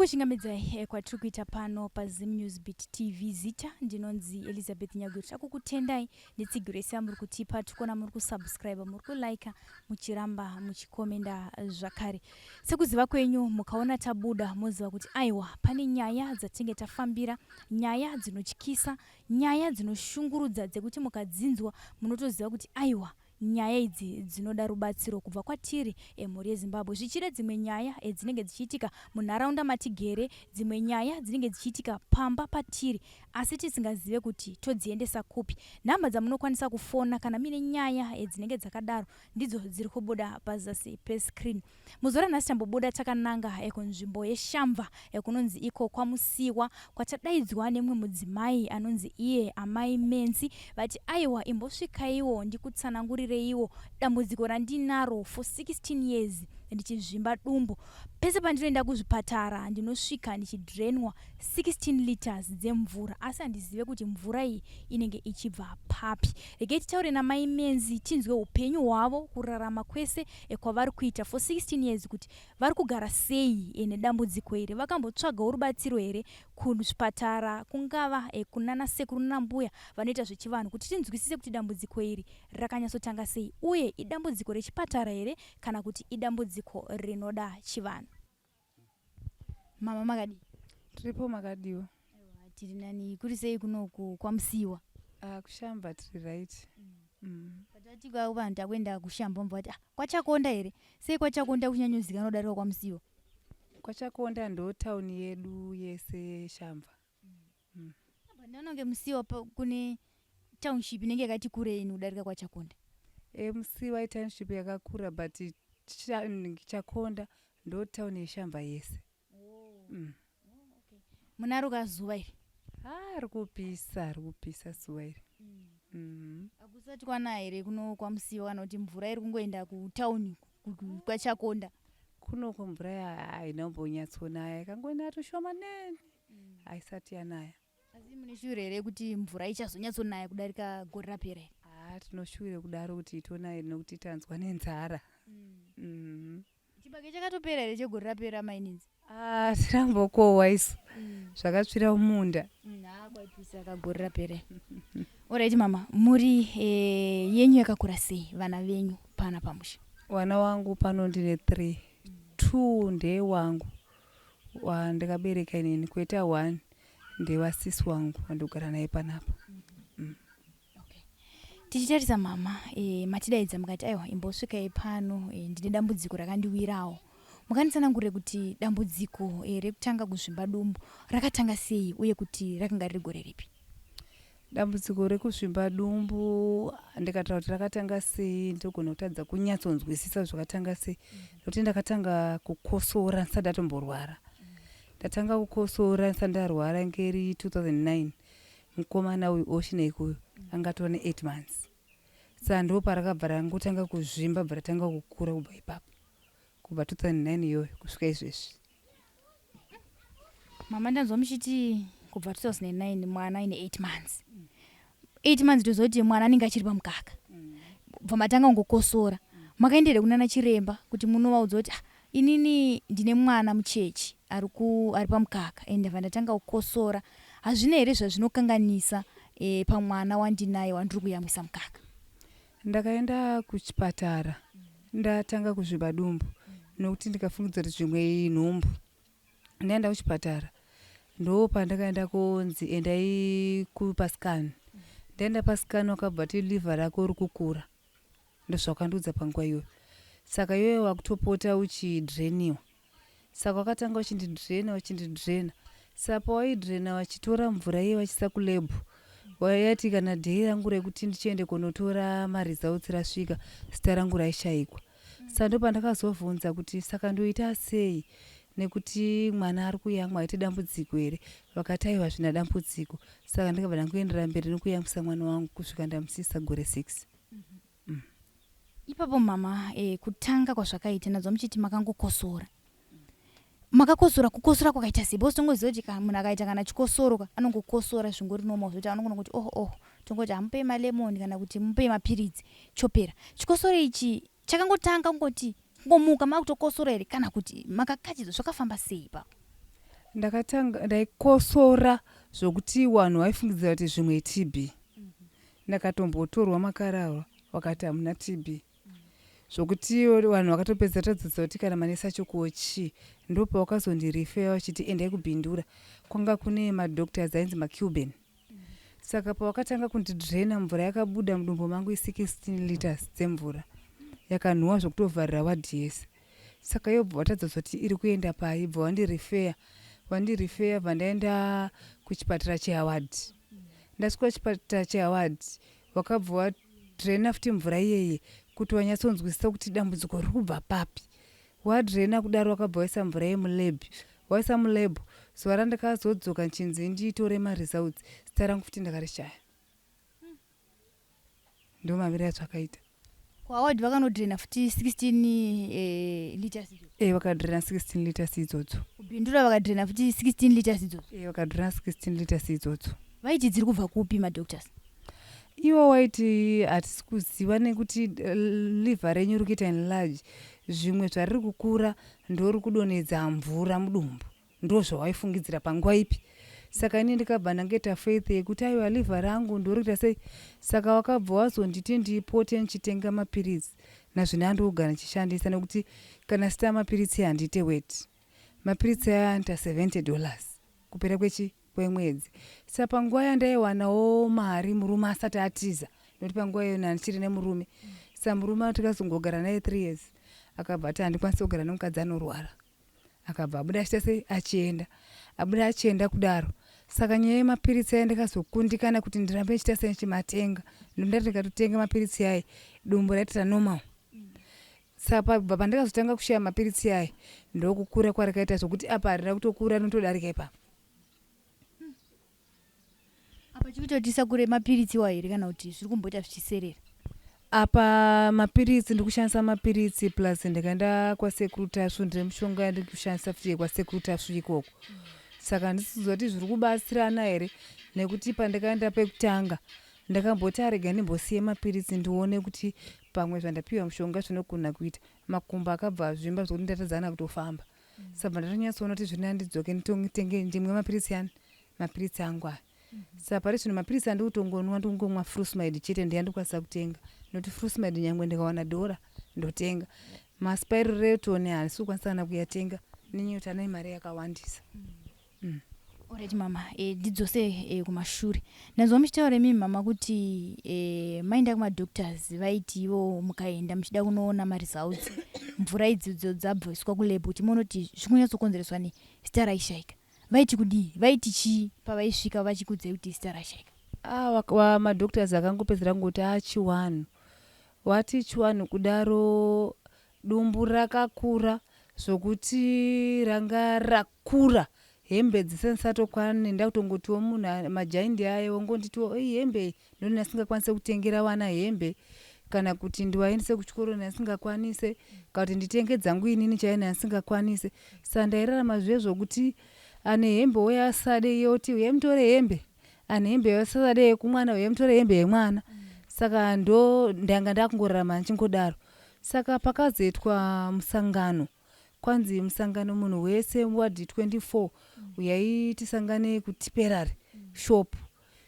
Kukuchingamidzai kwatiri kuita pano paZim News Beat TV. Zita ndinonzi Elizabeth Nyagwe. Takukutendai netsigiro yese yamuri kutipa. Tikuona muri kusubscribe, muri kulike, muchiramba muchikomenda zvakare. Sekuziva kwenyu, mukaona tabuda moziva kuti aiwa, pane nyaya dzatinge tafambira, nyaya dzinotyisa, nyaya dzinoshungurudza, dzekuti mukadzinzwa munotoziva kuti aiwa, nyaya idzi dzinoda rubatsiro kubva kwatiri emhuri yeZimbabwe. Zvichida dzimwe nyaya dzinenge dzichiitika munharaunda matigere, dzimwe nyaya dzinenge dzichiitika pamba patiri, asi tisingazive kuti todziendesa kupi. Nhamba dzamunokwanisa kufona kana muine nyaya dzinenge dzakadaro ndidzo dziri kubuda pazasi pescreen. Muzuva ranhasi tambobuda takananga kunzvimbo yeShamva, kunonzi iko kwaMusiwa, kwatadaidzwa nemumwe mudzimai anonzi iye Amai Menzi. Vati aiwa, imbosvikaiwo ndikutsanangurireiwo dambudziko randinaro for 16 years ndichizvimba dumbu. Pese pandinoenda kuzvipatara ndinosvika ndichidrenwa 16 liters dzemvura, asi handizive kuti mvura iyi inenge ichibva papi. Regai titaure naMai Menzi tinzwe upenyu hwavo, kurarama kwese kwavari kuita for 16 years, kuti vari kugara sei nedambudziko iri. Vakambotsvagawo rubatsiro here kuzvipatara, kungava kunana sekuru nanambuya vanoita zvechivanhu, kuti tinzwisise kuti dambudziko iri rakanyatsotanga sei, uye idambudziko rechipatara here kana kuti idambudziko rinoda chivanhu. Mama, makadii? Tiripo, makadiwa? Tiri nani. Kuri sei kunoku kwaMusiwa? Ah, kuShamba tiri right. Patati vanhu takuenda kuShamba, mubva vati, "Ah, kwaChakonda here?" Sei kwaChakonda kunyanyozikanwa kudarika kwaMusiwa? KwaChakonda ndo tauni yedu yese, Shamva. Apa ndinonge Musiwa kune township inenge yakati kurei kudarika kwaChakonda. Musiwa itownship yakakura, but Chakonda ndo tauni yeShamva yese. Munaro kazuva iri? Ah, rikupisa, rikupisa zuva iri. Hakusati kwanaya here kuno kwaMusiwa, kana kuti mvura iri kungoenda kutauni kwaChakonda? Kunoko mvura haina kumbonyatsonaya, ikangonaya tushomanene, haisati yanaya. Asi mune shure here kuti mvura ichazonyatsonaya kudarika gore rapera here? Haa, tinoshuwire kudaro kuti itonaye, nokuti tanzwa nenzara. Chibage chakatopera here chegore rapera, maininzi? Ah, tirambokohwa isu, zvakatsvira mumunda. Haa, kwaipisa kagore rapera. Alright mama, muri yenyu yakakura sei? Vana venyu pana pamusha? Vana wangu pano ndine three. Two ndewangu wandakabereka inini, kwoita one ndewasisi wangu wandogara naye panapa. Tichitarisa mama, matidaidza mukati aiwa, imbosvikai pano, ndine dambudziko rakandiwirawo. Mukanditsanangurire kuti dambudziko rekutanga kuzvimba dumbu rakatanga sei, uye kuti rakanga riri gore ripi? Dambudziko rekuzvimba dumbu, ndikataura kuti rakatanga sei, ndogona kutadza kunyatsonzwisisa zvakatanga sei, nokuti ndakatanga kukosora ndisati ndatomborwara. Ndatanga kukosora ndisati ndarwara ngeri 2009. Mukomana uyu Oshinek uyu angatova ne8 months, saka ndo parakabva rangotanga kuzvimba, bva ratanga kukura kubva ipapo, kubva 2009 iyoyo kusvika izvezvi. Mama, ndanzwa muchiti kubva 2009, mwana aine 8 months. 8 months, tozoti mwana anenge achiri pamukaka. Bva matanga kungokosora. Makaendere kunana chiremba kuti munovaudza kuti, "Ah, inini ndine mwana muchechi ari pamukaka, ende ndabva ndatanga kukosora, hazvina here zvazvinokanganisa pamwana wandinaye wandiri kuyamwisa mukaka?" Ndakaenda kuchipatara ndatanga kuzvimba dumbu, nokuti ndikafungidza kuti zvimwe inhumbu. Ndaenda kuchipatara, ndo pandakaenda kunzi endai kupascan. Ndaenda pascan, wakabva ti liver rako ri kukura, ndozvakandiudza panguva iyoyo. Saka iyoyo wakutopota uchidreniwa. Saka wakatanga uchindidrena, uchindidrena. Saka pawaidrena, vachitora mvura iye vachiisa kulab, waiyati kana day rangu rekuti ndichiende kunotora maresults rasvika, zita rangu raishayikwa. Saka ndo pandakazobvunza kuti saka ndoita sei, nekuti mwana ari kuyamwa, aite dambudziko here? Vakati aiwa, hazvina dambudziko. Saka ndikabva ndangoendera mberi nekuyamwisa mwana wangu kusvika ndamusisa gore 6. Ipapo mama, kutanga kwazvakaita, ndanzwa muchiti makangokosora. Makakosora, kukosora kwakaita sei? Because tongoziva kuti kana munhu akaita kana chikosoro ka, anongokosora zvingori normal, zvekuti anogona kuti oh, tongoti hamupei malemon kana kuti mupei mapiritsi, chopera. Chikosoro ichi chakangotanga kungoti kungomuka makutokosora here, kana kuti makakachidzwa? Zvakafamba sei ipapo? Ndakatanga ndaikosora zvokuti vanhu vaifungidzira kuti zvimwe iTB. Ndakatombotorwa makararwa vakati hamuna TB. Zvokuti vanhu vakatopedza tadzidza kuti kana manesi acho ko chii. Ndopavakazondirifeya vachiti endai kuBindura. Kwanga kune madoctors ainzi maCuban. Saka pavakatanga kundidrena mvura yakabuda mudumbu mangu i16 liters dzemvura. Yakanhuwa zvokutovharira wadhi yese. Saka yobva vatadza kuti iri kuenda pai bva vandirifeya. Vandirifeya bva ndaenda kuchipatara cheHoward. Ndasvika kuchipatara cheHoward vakabva vadrena futi mvura iyeye kuti vanyatsonzwisisa kuti dambudziko riri kubva papi. Wadrena kudaro vakabva vaisa mvura yemulab. Waisa mulab zuva randakazodzoka nchinzi nditore maresults zita rangu futi ndakarishaya. Ndo mamiriro azvakaita. KuHoward vakanodrena futi 16 liters idzodzo. E, vakadrena 16 liters idzodzo. KuBindura vakadrena futi 16 liters idzodzo. E, vakadrena 16 liters idzodzo. Vaiti dziri kubva kupi madoctors? Ivo waiti hatisi kuziva nekuti liver renyu riri kuita enlarge, zvimwe zvariri kukura ndori kudonhedza mvura mudumbu, ndo zvawaifungidzira panguva ipi. Saka ini ndikabva ndangoita faith yekuti aiwa, liver rangu ndori kuita sei. Saka wakabva wazonditi ndipote ndichitenga mapiritsi, nazvino andikugara ndichishandisa, nekuti kana sita mapiritsi handiite weti. Mapiritsi aya anoita $70 kupera kwechi kwemwedzi. Saka panguva yandaiwanawo mari murume asati atiza, nekuti panguva iyoyo handichiri nemurume. Saka murume tikazongogara naye 3 years, akabva ati handikwanisi kugara nemukadzi anorwara. Akabva abuda achiita sei, achienda, abuda achienda kudaro. Saka nyaya yemapiritsi aya ndakazokundikana kuti ndirambe ndichiita sei, ndichimatenga. Ndati ndikatotenga mapiritsi aya dumbu raitira normal. Saka pabva pandakazotanga kushaya mapiritsi aya ndokukura kwarakaita, zvokuti apa harina kutokura, rinotodarika ipapa. Apa chikuita kuti tisakure mapiritsi iwayo here, kana kuti zviri kumboita zvichiserera? Apa mapiritsi ndikushandisa mapiritsi, plus ndikaenda kwasekuru Tasvu ndine mishonga yandiri kushandisa futi yekwasekuru Tasvu ikoko. Saka handisi kuziva kuti zviri kubatsirana here, nekuti pandakaenda pekutanga ndakamboti arega ndimbosiye mapiritsi ndione kuti pamwe zvandapiwa mushonga zvinogona kuita. Makumbo akabva azvimba zvokuti ndatadzana kutofamba. Saka ndatonyatsoona kuti zviri nani ndidzoke nditenge ndimwe mapiritsi ani, mapiritsi angu aya. Saka pari zvino mapiritsi andiri kutongonwa ndikungomwa Frusemide chete, ndiya ndikwanisa kutenga, nokuti Frusemide nyangwe ndikawana dhora ndotenga. Maspironolactone handisi kukwanisa kana kuyatenga nenyaya yekuti ane mari yakawandisa. Alright mama, ndidzose kumashure. Ndanzwa muchitaura imimi mama kuti maenda kumadoctors, vaiti ivo mukaenda muchida kunoona maresults, mvura idzodzo dzabviswa kulab kuti muone kuti zviri kunyatsokonzereswa nei, zita raishaika. Vaiti kudii? Vaiti chii pavaisvika vachikudzai kuti zita rashaika? Ah, madoctors akangopedzera kungoti achiwanhu wati chiwanhu kudaro, dumbu rakakura zvokuti ranga rakura, hembe dzisandisatokwane. Ndakutongotiwo munhu majaindi aya wongonditiwo ei hembe iyi ndoni ndisingakwanise kutengera vana hembe, kana kuti ndivaendese kuchikoro ndisingakwanise, kana kuti nditenge dzangu inini chaiyo ndisingakwanise. Saka ndairarama zviye zvokuti ane hembe uye asade iye oti uyai mutore hembe, ane hembe asade yekumwana uyai mutore hembe yemwana. Saka ndo ndanga ndakungorarama ndichingodaro. Saka pakazoitwa musangano, kwanzi musangano munhu wese wadhi 24 uyai tisangane kuTipperary shop.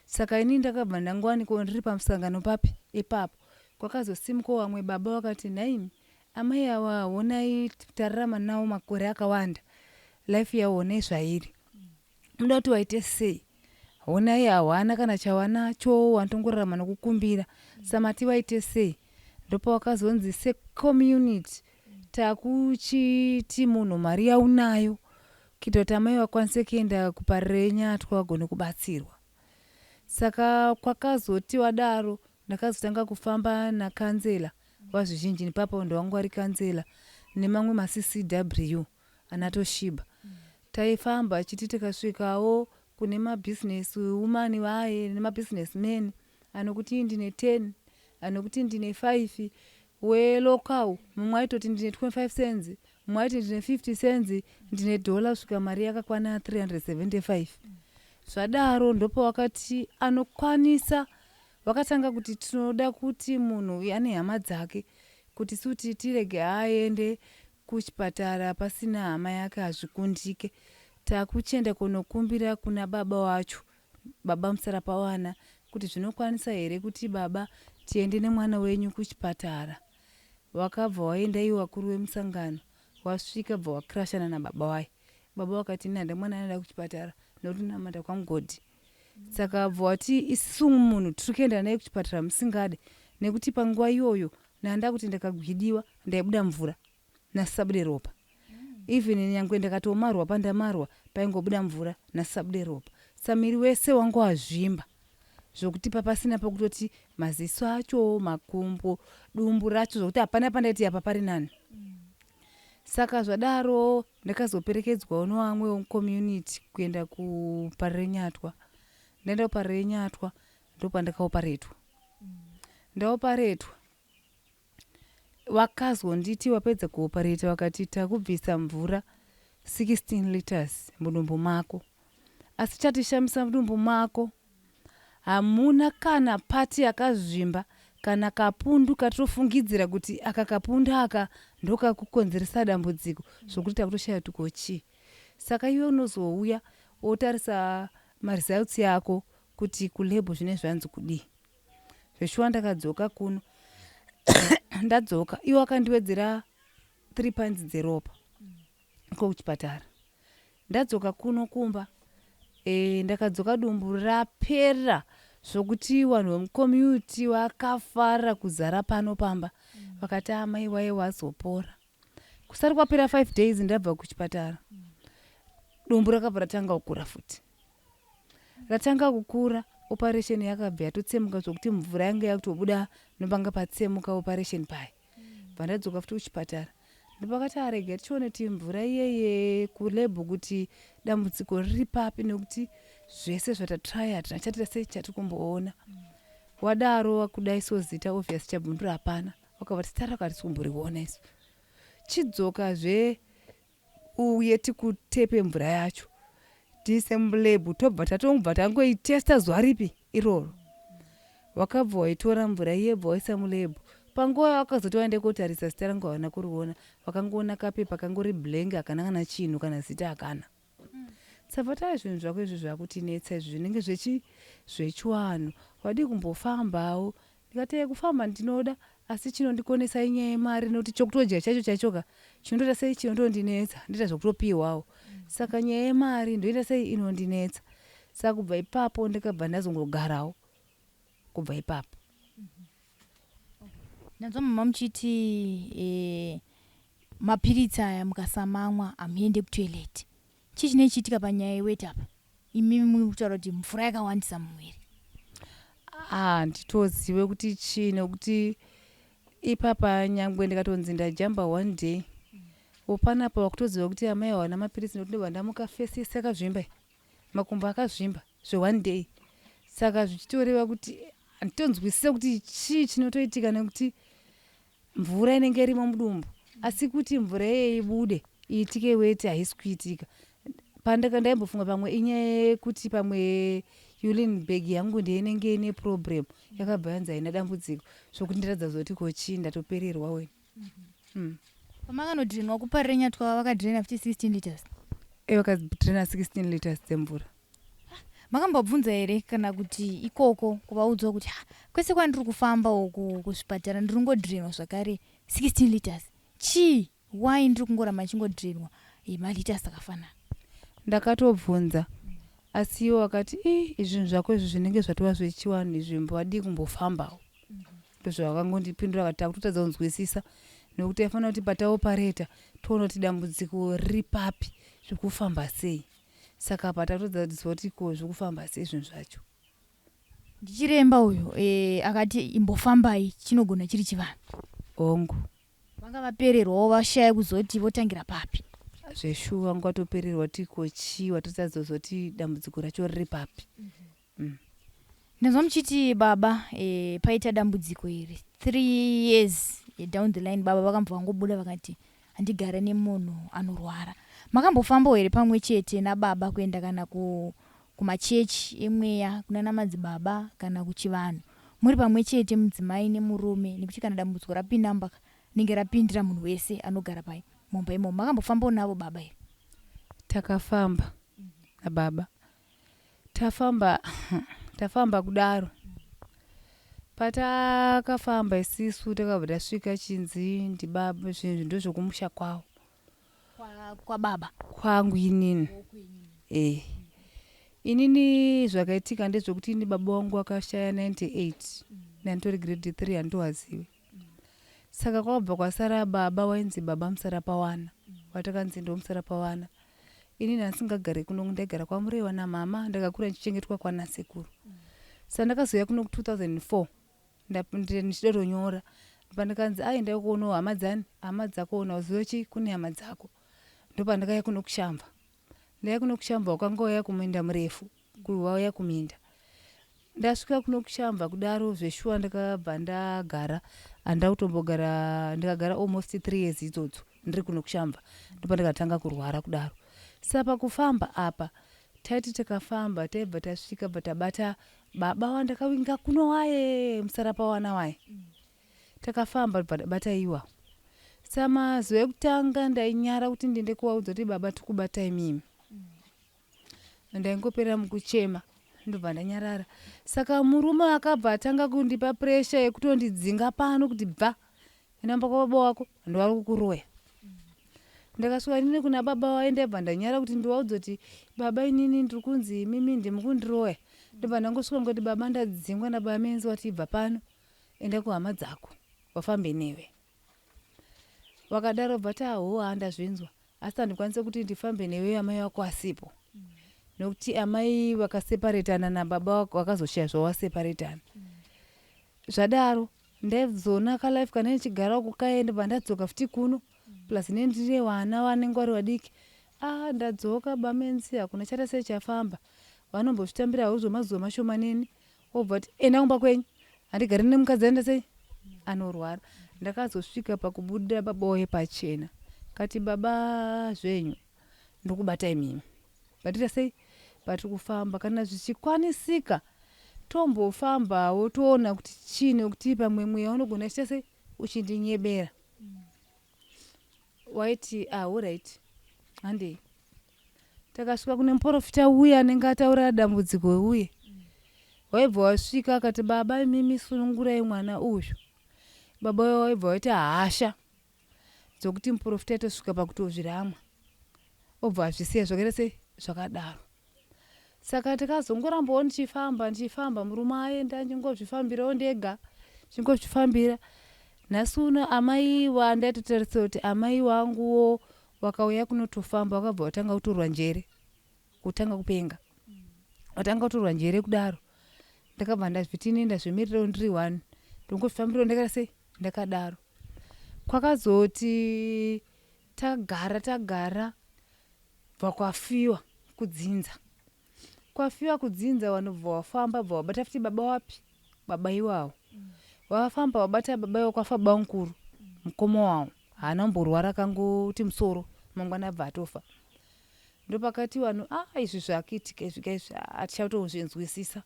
Saka ini ndakabva ndangowanikwa ndiri pamusangano papi ipapo. Kwakazosimukawo vamwe baba vakati nhaimi amai ava honai tararama navo makore akawanda, life yavo honai zvairi, muda kuti waite sei? Honai hawana kana chawanacho, wanotongorarama nokukumbira, samati waite sei? Ndopawakazonzi secommunity takuchiti munhu mari yaunayo kuita kuti amai vakwanise kuenda kuParirenyatwa vagone kubatsirwa. Saka kwakazoti wadaro ndakazotanga kufamba nakansela wazvizhinji ipapo, ndowanga wari kansela nemamwe maCCW anatoshiba. Taifamba chiti tikasvikawo kune mabusiness woman vaye nemabusiness men anokuti ndine 10, anokuti ndine 5 welocal, mumwe aitoti ndine 25 cents, mumwe aiti ndine 50 cents, ndine dhola, kusvika mari yakakwana 375. Zvadaro ndopawakati anokwanisa vakatanga kuti tinoda kuti munhu uyu ane hama dzake, kuti suti tirege aende kuchipatara pasina hama yake hazvikundike. Takuchienda kunokumbira kuna baba wacho, baba Musarapawana, kuti zvinokwanisa here kuti baba tiende nemwana wenyu kuchipatara. Wakabva waenda iwo vakuru vemusangano wasvika bva wakrashana nababa waye. Baba wakati ini handa mwana anoenda kuchipatara nekuti namata kwamugodhi. Saka bva wati isu munhu tiri kuenda naye kuchipatara musingade nekuti panguva iyoyo nanda kuti ndakagwidiwa ndaibuda mvura nasisabude ropa. Even nyangwe ndakatomarwa pandamarwa paingobuda mvura nasisabude ropa. Samiri wese wanga wazvimba zvokuti papasina pokutoti maziso acho, makumbo, dumbu racho zvokuti hapana pandaiti apa pari nani. Saka zvadaro ndakazoperekedzwawo nevamwe vemucommunity kuenda kuParirenyatwa. Ndaenda kuParirenyatwa ndopandakaoparetwa. Ndaoparetwa vakazonditi vapedza kuopareta vakati takubvisa mvura 16 liters mudumbu mako. Asi chatishamisa mudumbu mako hamuna kana pati yakazvimba kana kapundu katinofungidzira kuti aka kapundu aka ndokakukonzeresa dambudziko zvokuti takutoshaya kuti ko chii. Saka iwe unozouya wotarisa maresults ako kuti kulab zvine zvanzi kudii. Zveshuwa ndakadzoka kuno ndadzoka iwo akandiwedzera 3 pints dzeropa iko kuchipatara. Ndadzoka kuno kumba ndakadzoka dumbu rapera zvokuti vanhu vemucommunity vakafara kuzara pano pamba. Vakati amai waye wazopora. Kusati kwapera 5 days ndabva kuchipatara dumbu rakabva ratanga kukura futi. Ratanga kukura operation yakabva yatotsemuka zvokuti mvura yanga yakutobuda nopanga patsemuka operation paya. Bva ndadzoka futi kuchipatara. Ndopakati arega tichione kuti mvura iyeye kulab kuti dambudziko riri papi nekuti zvese zvatatraya hatina chatita sei chatiri kumboona. Wadaro wakudai so zita obvious chabvundura hapana. Wakabva titara vakati tikumboriona isu. Chidzokazve uye tikutepe mvura yacho tiise mulab tobva tatongobva tangoitesta zuva ripi iroro. Wakabva waitora mvura iye bva waisa mulab. Panguva yawakazoti waende kotarisa zita rangu havana kuriona. Vakangoona kapepa kangori blank hakana kana chinhu kana zita hakana. Saka taa zvinhu zvako izvi zvakutinetsa izvi zvinenge zvechivanhu. Wadii kumbofambawo? Ndikati kufamba ndinoda asi chinondikonesa inyaya yemari nekuti chokutodya chacho chaicho ka chinotoita sei chinotondinetsa ndoita zvekutopiwawo. Saka nyaya yemari ndoita sei inondinetsa. Saka kubva ipapo ndakabva ndazongogarawo kubva ipapo. Ndanzwa mama muchiti mapiritsi aya mukasamamwa hamuende kutoilet. Chii chinenge chichiitika panyaya yeweti apa? Imi muri kutaura kuti mvura yakawandisa mumuviri. Handitozive kuti chii nekuti ipapa nyangwe ndikatonzi ndajamba one day panapa wakutoziva kuti amai hawana mapiritsi nekuti ndobva ndamuka fesi yese yakazvimba makumbo akazvimba zve one day. Saka zvichitoreva kuti handitonzwisise kuti chii chinotoitika nekuti mvura inenge irimo mudumbu asi kuti mvura iyeye ibude iitike weti haisi kuitika. Pandaka ndaimbofunga pamwe inyaya yekuti pamwe urine bag yangu ndeinenge ine problem yakabva yanzi haina dambudziko zvokuti ndiratidza kuzoti ko chii ndatopererwa weni. Pamakanodhirenwa kuParirenyatwa vakadhirena futi 16 liters. Vakadhirena 16 liters dzemvura. Makambobvunza here kana kuti ikoko kuvaudzwa kuti kwese kwandiri kufamba uku kuzvipatara ndiri kungodhirenwa zvakare 16 liters. Chii? Why ndiri kungoramba ndichingodhirenwa maliters akafanana? Ndakatobvunza asi ivo vakati ii izvinhu zvako izvi zvinenge zvatova zvechivanhu izvi wadii kumbofambawo. Ndozvavakangondipindura vakati takutotadza kunzwisisa nekuti taifanira kuti pataopareta toona kuti dambudziko riri papi zviri kufamba sei. Saka apa takutotadza kuziva kuti ko zviri kufamba sei zvinhu zvacho. Ndichiremba uyu akati imbofambai chinogona chiri chivanhu. Hongu. Vanga vapererwawo vashaya kuzoti votangira papi. Zveshuwa vanga vatopererwa kuti ko chii watotadza kuzoti dambudziko racho riri papi. Ndinzwa muchiti baba paita dambudziko iri 3 years down the line baba vakambva vangobuda vakati handigare nemunhu anorwara. Makambofambawo here pamwe chete nababa kuenda kana kumachechi emweya kunana madzibaba kana kuchivanhu muri pamwe chete mudzimai nemurume nekuti kana dambudziko rapinda mumba rinenge rapindira munhu wese anogara pai mumba imomo. Makambofambawo navo baba here? Takafamba. nababa. Tafamba tafamba kudaro. Patakafamba isisu takabva tasvika chinzi ndibaba zvinhu ndozvokumusha kwavo. Kwababa? Kwangu inini. Eh. Inini zvakaitika ndezvekuti ini baba wangu akashaya 98 ndanditori grade 3 handitowazive. Saka kwakabva kwasara baba wainzi baba Musarapawana. Watakanzi ndo Musarapawana. Inini handisingagare kuno ndaigara kwaMurewa namama ndakakura ndichichengetwa kwana sekuru. Saka ndakazouya kuno ku 2004 ndichida kutonyora pandakanzi ai endai kuonawo hama dzani hama dzako ona uzive chi kune hama dzako. Ndopandakauya kuno kuShamva. Ndauya kuno kuShamva wakanga wauya kuminda murefu wauya kuminda. Ndasvika kuno kuShamva kudaro zveshuwa ndakabva ndagara handina kutombogara ndikagara almost 3 years idzodzo ndiri kuno kuShamva ndopandakatanga kurwara kudaro. Saka pakufamba apa taiti tikafamba taibva tasvika bva tabata baba wandakawinga kuno waye Musarapawana waye. Takafamba bva tabata iwa. Saka mazuva ekutanga ndainyara kuti ndiende kuvaudza kuti baba tikubata imimi. Ndaingopera mukuchema ndobva ndanyarara. Saka murume akabva atanga kundipa pressure yekutondidzinga pano kuti bva enda kumba kwababa wako ndovari kukuroya. Ndakasvika inini kuna baba waye ndaibva ndanyara kuti ndivaudze kuti baba inini ndiri kunzi imimi ndimi kundiroya. Ndobva ndangosvika ngoti baba ndadzingwa nababa menzi wati ibva pano enda kuhama dzako wafambe newe. Wakadaro bva ti aho ndazvinzwa asi handikwanise kuti ndifambe newe amai vako asipo. Nokuti amai vakaseparetana nababa vakazoshaya zvavaseparetana. Zvadaro ndaizoona kalife kana ndichigara uko kaye ndobva ndadzoka futi kuno plus ne ndine vana vanenge vari vadiki. Ah ndadzoka bamenzi hakuna chaita sei chafamba. Vanombozvitambira havo zvemazuva mashomanene wobva kuti enda kumba kwenyu handigari nemukadzi aenda sei anorwara. Ndakazosvika pakubudira baba waye pachena kati baba zvenyu ndokubata imimi. Patita sei patiri kufamba kana zvichikwanisika tombofambawo toona kuti chii nekuti pamwe mweya unogona chiita sei uchindinyebera. Waiti ah alright handei. Takasvika kune muprofita uya anenge ataura dambudziko uye. Waibva wasvika akati baba imimi sunungurai mwana uyu. Baba uya waibva waita hasha dzokuti muprofita aitosvika pakutozviramwa. Obva azvisiya zvakaita sei zvakadaro. Saka takazongorambawo ndichifamba ndichifamba murume aenda ndichingozvifambirawo ndega ndichingozvifambira. Nhasi uno amai wandaitotarisira kuti amai wanguwo wakauya kunotofamba wakabva watanga kutorwa njere kutanga kupenga. Watanga kutorwa njere kudaro. Ndakabva ndazviti ini ndazvimirirawo ndiri one. Ndongozvifambirawo ndakaita sei ndakadaro. Kwakazoti tagara tagara bva kwafiwa kudzinza. Kwafiwa kudzinza vanhu bva wafamba bva wabata futi baba wapi baba iwawo. Wafamba wabata baba iwawo kwafa baba mukuru mukoma wawo haana kumborwara akangoti musoro mangwana abva atofa. Ndopakati vanhu ah izvi zvakuitika izvi kaizvi hatichatozvinzwisisa.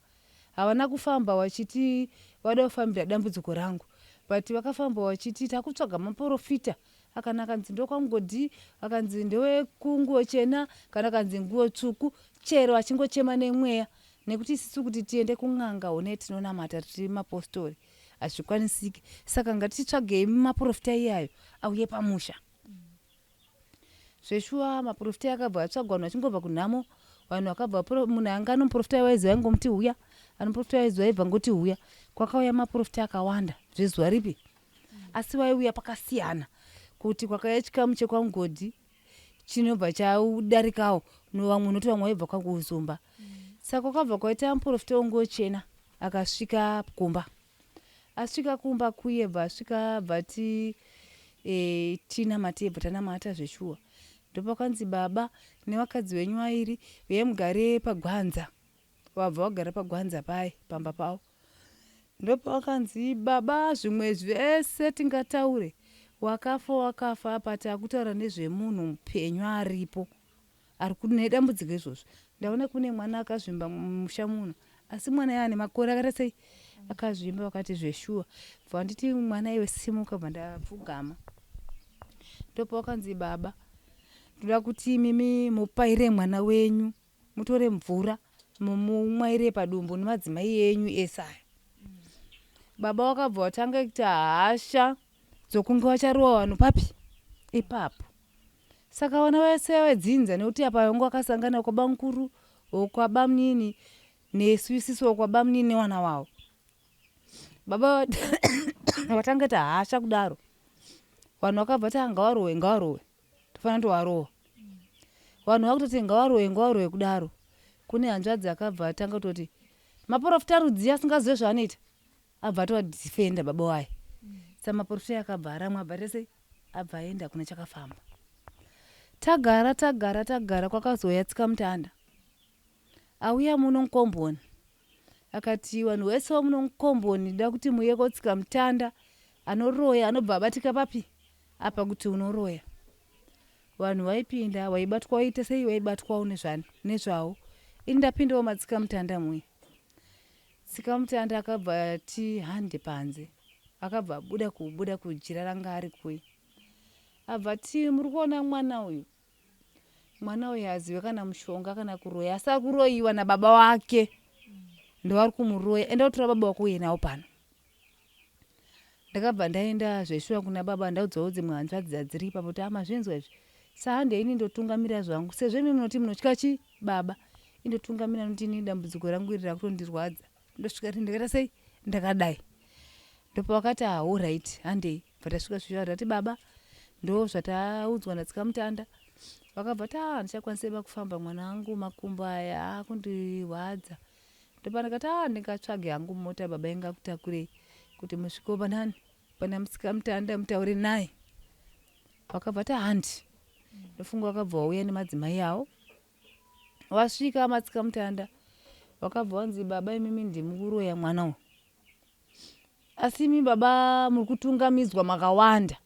Havana kufamba vachiti vada kufambira dambudziko rangu but vakafamba vachiti takutsvaga maprofita akana akanzi ndokwamugodhi akanzi ndewekunguo chena kana akanzi nguo tsvuku chero achingochema nemweya nekuti isisu kuti tiende kun'anga hone tinonamata tiri mapostori hazvikwanisiki saka ngatitsvagei maprofita iyayo auye pamusha. Zveshuwa maprofita akabva atsvagwa vanhu vachingobva kunhamo vanhu vakabva munhu anga anomuprofita waiziva aingomuti huya anomuprofita waiziva aibva ngoti huya kwakauya maprofita akawanda zvezuva ripi asi vaiuya pakasiyana kuti kwakauya chikamu chekwamugodhi chinobva chadarikawo vamwe unoti vamwe vaibva kwakuzumba. Saka kwakabva kwaita muprofita wenguo chena akasvika kumba. Asvika kumba kuye bva asvika bva ti tinamate bva tanamata zveshuwa. Ndopakanzi baba nevakadzi venyu vairi uyai mugare pagwanza. Vabva vagara pagwanza paye pamba pavo. Ndopakanzi baba zvimwe zvese tingataure wakafa wakafa apa takutaura nezvemunhu mupenyu aripo ari kune dambudziko izvozvo. Ndaona kune mwana akazvimba mumusha muno asi mwana iye ane makore akaita sei akazvimba vakati zveshuwa. Bva vanditi mwana iwe simuka bva ndapfugama. Ndopawakanzi baba ndoda kuti imimi mupaire mwana wenyu. Mutore mvura mumumwaire padumbu nemadzimai enyu ese aya. Baba wakabva watanga kuita hasha dzokunge wacharova vanhu papi ipapo. Saka vana vese vedzinza nekuti apa vanga vakasangana kwabamukuru, kwabamnini nesu isisu kwabamnini nevana wavo. Baba vatanga kuita hasha kudaro. Vanhu vakabva vati ah ngavarohwe ngavarohwe tofanira kutovarova. Vanhu vakutoti ngavarohwe ngavarohwe kudaro. Kune hanzvadzi akabva atanga kutoti maporofita rudzii asingazive zvaanoita abva atovadefenda baba waye. Saka maporofita akabva aramwa abva aita sei abva aenda kune chakafamba. Tagara tagara tagara kwakazouya tsikamutanda auya muno mukomboni akati vanhu vese vamuno mukomboni da kuti muye kotsika mutanda anoroya anobva abatika papi apa kuti unoroya vanhu vaipinda vaibatwa vaita sei vaibatwawo nezvani nezvawo ini ndapindawo matsika mutanda muye tsika mutanda akabva ati hande panze akabva abuda kubuda kujira ranga ari kuye abva ati muri kuona mwana uyu Mwana uyu haazive kana mushonga kana kuroya asi ari kuroyiwa nababa wake ndovari kumuroya enda utora baba wako uye nawo pano ndakabva ndaenda zveshuwa kuna baba ndaudzawo dzimwe hanzvadzi dzadziri ipapo kuti amazvinzwa izvi sahande ini ndotungamira zvangu sezvo imi munoti munotya chi baba indotungamira nokuti ini dambudziko rangu iri rakutondirwadza ndosvika ri ndakaita sei ndakadai ndopavakati ah alright handei bva tasvika zvishuwa tati baba ndo zvataudzwa natsikamutanda vakabva ti ah handichakwanise ba kufamba mwana wangu makumbo aya akundirwadza ndopandakati ah ndingatsvage hangu mota baba ingakutakurei kuti musvikewo panani pana musikamutanda mutaure naye vakabva ti handi ndofunga vakabva vauya nemadzimai avo Wasvika matsikamutanda wakabva wanzi baba imimi ndimi kuroya mwana uyu asi imi baba muri kutungamidzwa makawanda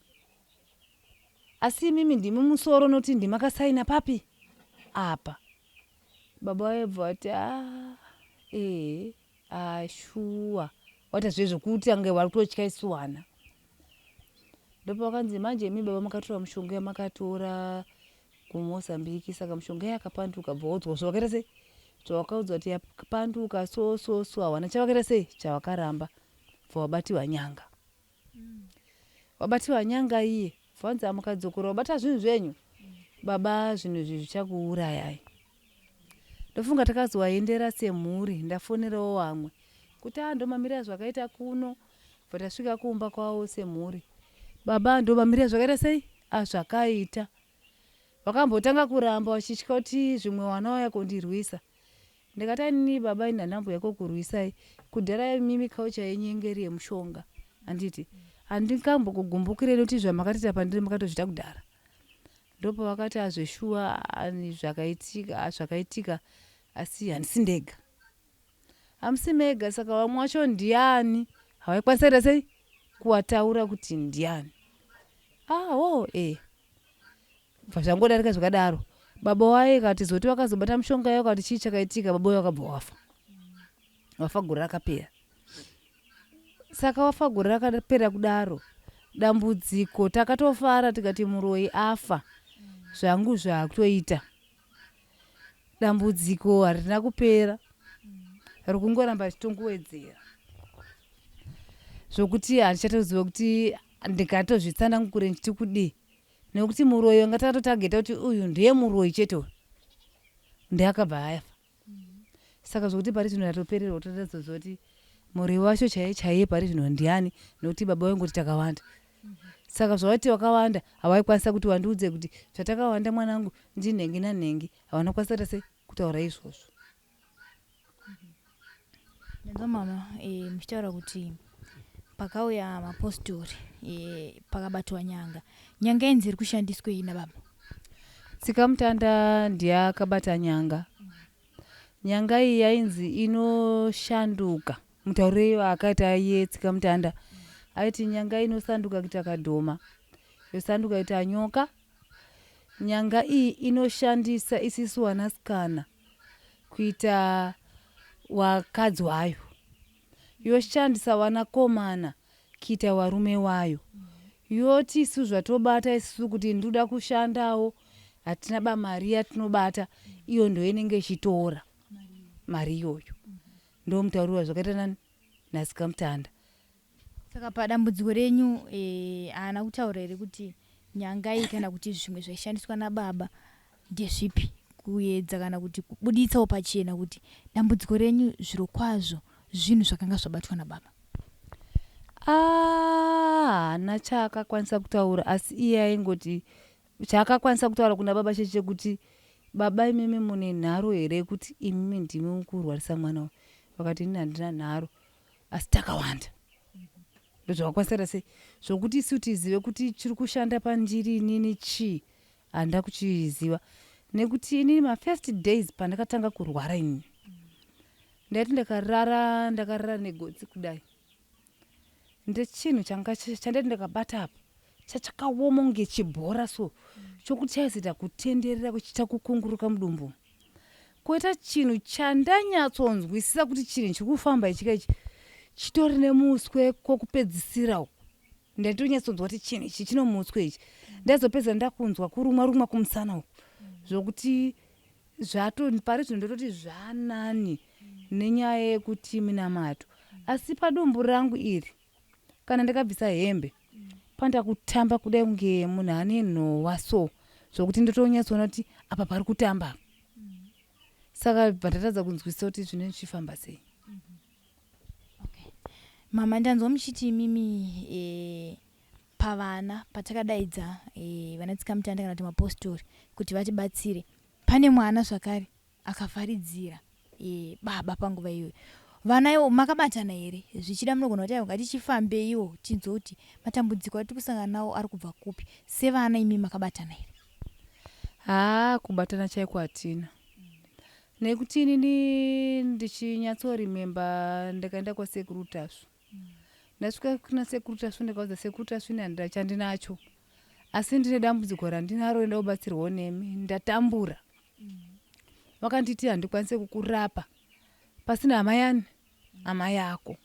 asi imimi ndimi musoro noti ndimakasaina papi apa baba vaibva vati a ah, ee ah, shuwa waita zve zvekuti ange vari kutotya isu wana ndopawakanzi manje imi baba makatora mushonga yamakatora kuMozambique saka mishonga yakapanduka bva waudzwa zvawakaita sei zvawakaudzwa kuti yapanduka so so so hawana chavakaita sei chavakaramba bva wabatiwa nyanga wabatiwa nyanga iye bvanzi amukadzokora wabata zvinhu zvenyu baba zvinhu izvi zvichakuurayai ndofunga takazovaendera semhuri ndafonerawo vamwe kuti a ndomamira zvakaita kuno bva tasvika kumba kwavo semhuri baba ndomamira zvakaita sei azvakaita Vakambotanga kuramba vachitya kuti zvimwe wana wauya kondirwisa. Ndikati anini baba ini handambouya kokurwisai. Kudhara imimi culture yenyu yenge iri yemushonga handiti? Handingambokugumbukirei nekuti zvamakatoita pandiri makatozviita kudhara. Ndopavakati azveshuwa zvakaitika zvakaitika asi handisi ndega. Hamusi mega saka vamwe vacho ndiani? Havaikwanisa kuita sei? Kuwataura kuti ndiani. Ah hoo eh. Bva zvangodarika zvakadaro. Baba waye katizoti vakazobata mushonga yayo kati chii chakaitika baba waye wakabva wafa. Wafa gore rakapera. Saka wafa gore rakapera kudaro. Dambudziko takatofara tikati muroyi afa. Zvangu zvakutoita. Dambudziko harina kupera. Rikungoramba richitongowedzera. Zvokuti handichatoziva kuti ndingatozvitsanangure ndichiti kudii. Nekuti muroyi wanga takatotageta kuti uyu ndiye muroyi chete uyu ndiye akabva afa. Saka zvekuti pari zvino ndatopererwa kutoratidza kuti muroyi wacho chaiye chaiye pari zvino ndiani nekuti baba vaingoti takawanda. Saka zvavati vakawanda havaikwanisa kuti vandiudze kuti zvatakawanda mwanangu ndinhengi nanhengi havana kukwanisa kuita sei kutaura izvozvo. Ndanzwa mama e, muchitaura kuti pakauya mapostori e, pakabatwa nyanga. Nyanga inzi iri kushandiswei nababa? Tsikamutanda ndiye akabata nyanga. Nyanga iyi yainzi inoshanduka. Mutaurire akaita iye Tsikamutanda aiti nyanga inosanduka kuita kadhoma, yosanduka kuita nyoka. Nyanga iyi inoshandisa isisu vanasikana kuita wakadzi wayo yoshandisa wanakomana kuita warume wayo yoti isu zvatobata isusu kuti ndoda kushandawo Hatina ba mari yatinobata, iyo ndo inenge ichitora mari iyoyo. Ndomutaurira zvakaita nani natsikamutanda. Saka padambudziko renyu haana kutaura here kuti nyanga iyi kana kuti zvimwe zvaishandiswa nababa ndezvipi, kuedza kana kuti kubuditsawo pachena kuti dambudziko renyu zviro kwazvo zvinhu zvakanga zvabatwa nababa? Haana chaakakwanisa kutaura, asi iye aingoti chaakakwanisa kutaura kuna baba cheche chekuti, baba imimi mune nharo here kuti imimi ndimi mukurwarisa mwana uyu? Vakati, ini handina nharo, asi takawanda. Ndozvakakwanisa kuita sei zvokuti isu tizive kuti chiri kushanda pandiri inini chii, handina kuchiziva. Nekuti inini mafirst days pandakatanga kurwara inini, ndaiti ndakarara, ndakarara negotsi kudai, ndechinhu changa chandaiti ndakabata apa chachakaoma kunge chibhora so, chokuti chaizoita kutenderera kuchiita kukunguruka mudumbu, koita chinhu chandanyatsonzwisisa kuti chinhu chiri kufamba ichika ichi chitori nemuswe kwokupedzisira uku. Ndatonyatsonzwa kuti chinhu ichi chino muswe ichi. Ndaizopedza ndakunzwa kurumwa rumwa kumusana uku, zvokuti zvato pari zvino ndototi zvanani nenyaya yekuti minamato. Asi padumbu rangu iri, kana ndakabvisa hembe, panoita kutamba kudai kunge munhu ane nhowa so, zvokuti ndotonyatsoona kuti apa pari kutamba apa. Saka bva ndatadza kunzwisisa kuti zvinenge zvichifamba sei. Okay. Mama, ndanzwa muchiti imimi pavana patakadaidza vana tsikamutanda kana kuti mapostori kuti vatibatsire, pane mwana zvakare akavharidzira baba panguva iyoyo. Vana ivo makabatana here? Zvichida munogona kuti aiwa, ngatichifambeiwo tinzwe kuti matambudziko atiri kusangana nawo ari kubva kupi. Sevana imi makabatana here? Haa, kubatana chaiko hatina, nekuti inini ndichinyatsoremember, ndakaenda kwasekuru Tasvu. Ndasvika kuna sekuru Tasvu, ndikaudza sekuru Tasvu, ini handina chandinacho, asi ndine dambudziko randinaro, enda kubatsirwawo nemi, ndatambura. Vakanditi handikwanise kukurapa pasina hama yani, hama yako.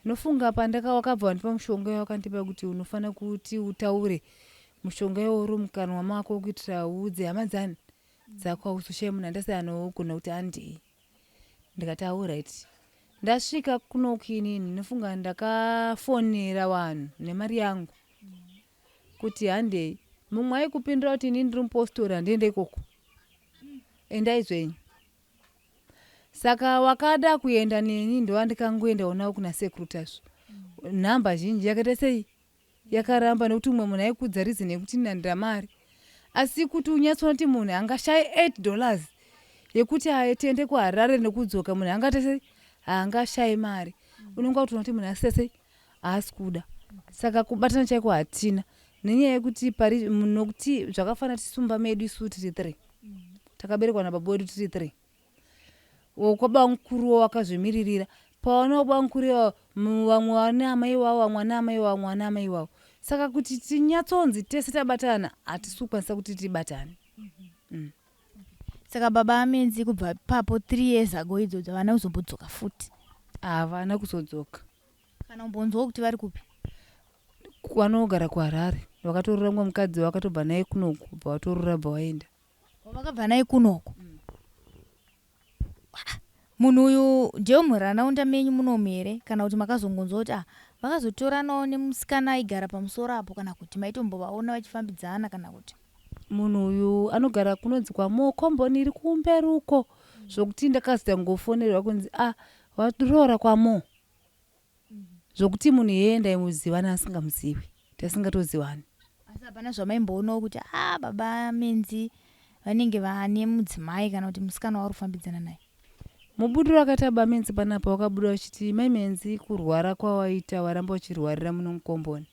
Nofunga pandaka wakabva wandipa mushonga wakandipa kuti unofanira kuti utaure mushonga iwo uri mukanwa mako kuitira uudze hama dzani dzako, hauzoshaye munhu andasi anogona kuti handei. Ndikati alright. Ndasvika kunoku inini, nofunga ndakafonera vanhu nemari yangu kuti handei. Mumwe aikupindura kuti inini ndiri mupostori, handiende ikoko, endai zvenyu. Saka wakada kuenda neni ndova ndikangoendawo navo kuna sekuru Tasvu. Nhamba zhinji yakaita sei, yakaramba, nekuti umwe munhu aikudza reason yekuti ndandira mari, asi kuti unyatsoona kuti munhu angashaye $8 yekuti tiende kuHarare nekudzoka, munhu angaita sei, haangashayi mari. Unonga kutoona kuti munhu asita sei, haasi kuda. Saka kubatana chaiko hatina, nenyaya yekuti pari nokuti zvakafanana tisumba medu isu tiri three, takaberekwa nababa wedu tiri three. Kwababa mukuruwo wakazvimiririra, pawana baba mukuru ivavo, vamwe vane amai vavo, vamwe vane amai vavo, vamwe vane amai vavo. Saka kuti tinyatsonzi tese tabatana, hatisi kukwanisa kuti tibatane. Saka baba amenzi kubva papo 3 years ago idzodzo havana kuzombodzoka futi? Havana kuzodzoka. Kana kumbonzwawo kuti vari kupi? Vanogara kuHarare. Vakatorora mumwe mukadzi, vakatobva naye kunoku, bva vatorora, bva vaenda. Vakabva naye kunoku? Munhu uyu ndewemurandaunda menyu munomu here, kana kuti makazongonzwa kuti ah, vakazotoranawo nemusikana aigara pamusoro apo, kana kuti maitombovaona vachifambidzana, kana kuti? Munhu uyu anogara kunonzi kwaMo, komboni iri kumberi uko, zvokuti ndakazita ngofonerwa kunzi ah, waroora kwaMo, zvokuti munhu iyeye ndaimuzivana asingamuzivi, tasingatozivani. Asi hapana zvamaimboonawo kuti a ah, baba menzi vanenge vane mudzimai kana kuti musikana wauri kufambidzana naye? Mubudiro akaita bamenzi panapa, wakabuda uchiti mai Menzi, kurwara kwawaita, waramba uchirwarira muno mukomboni,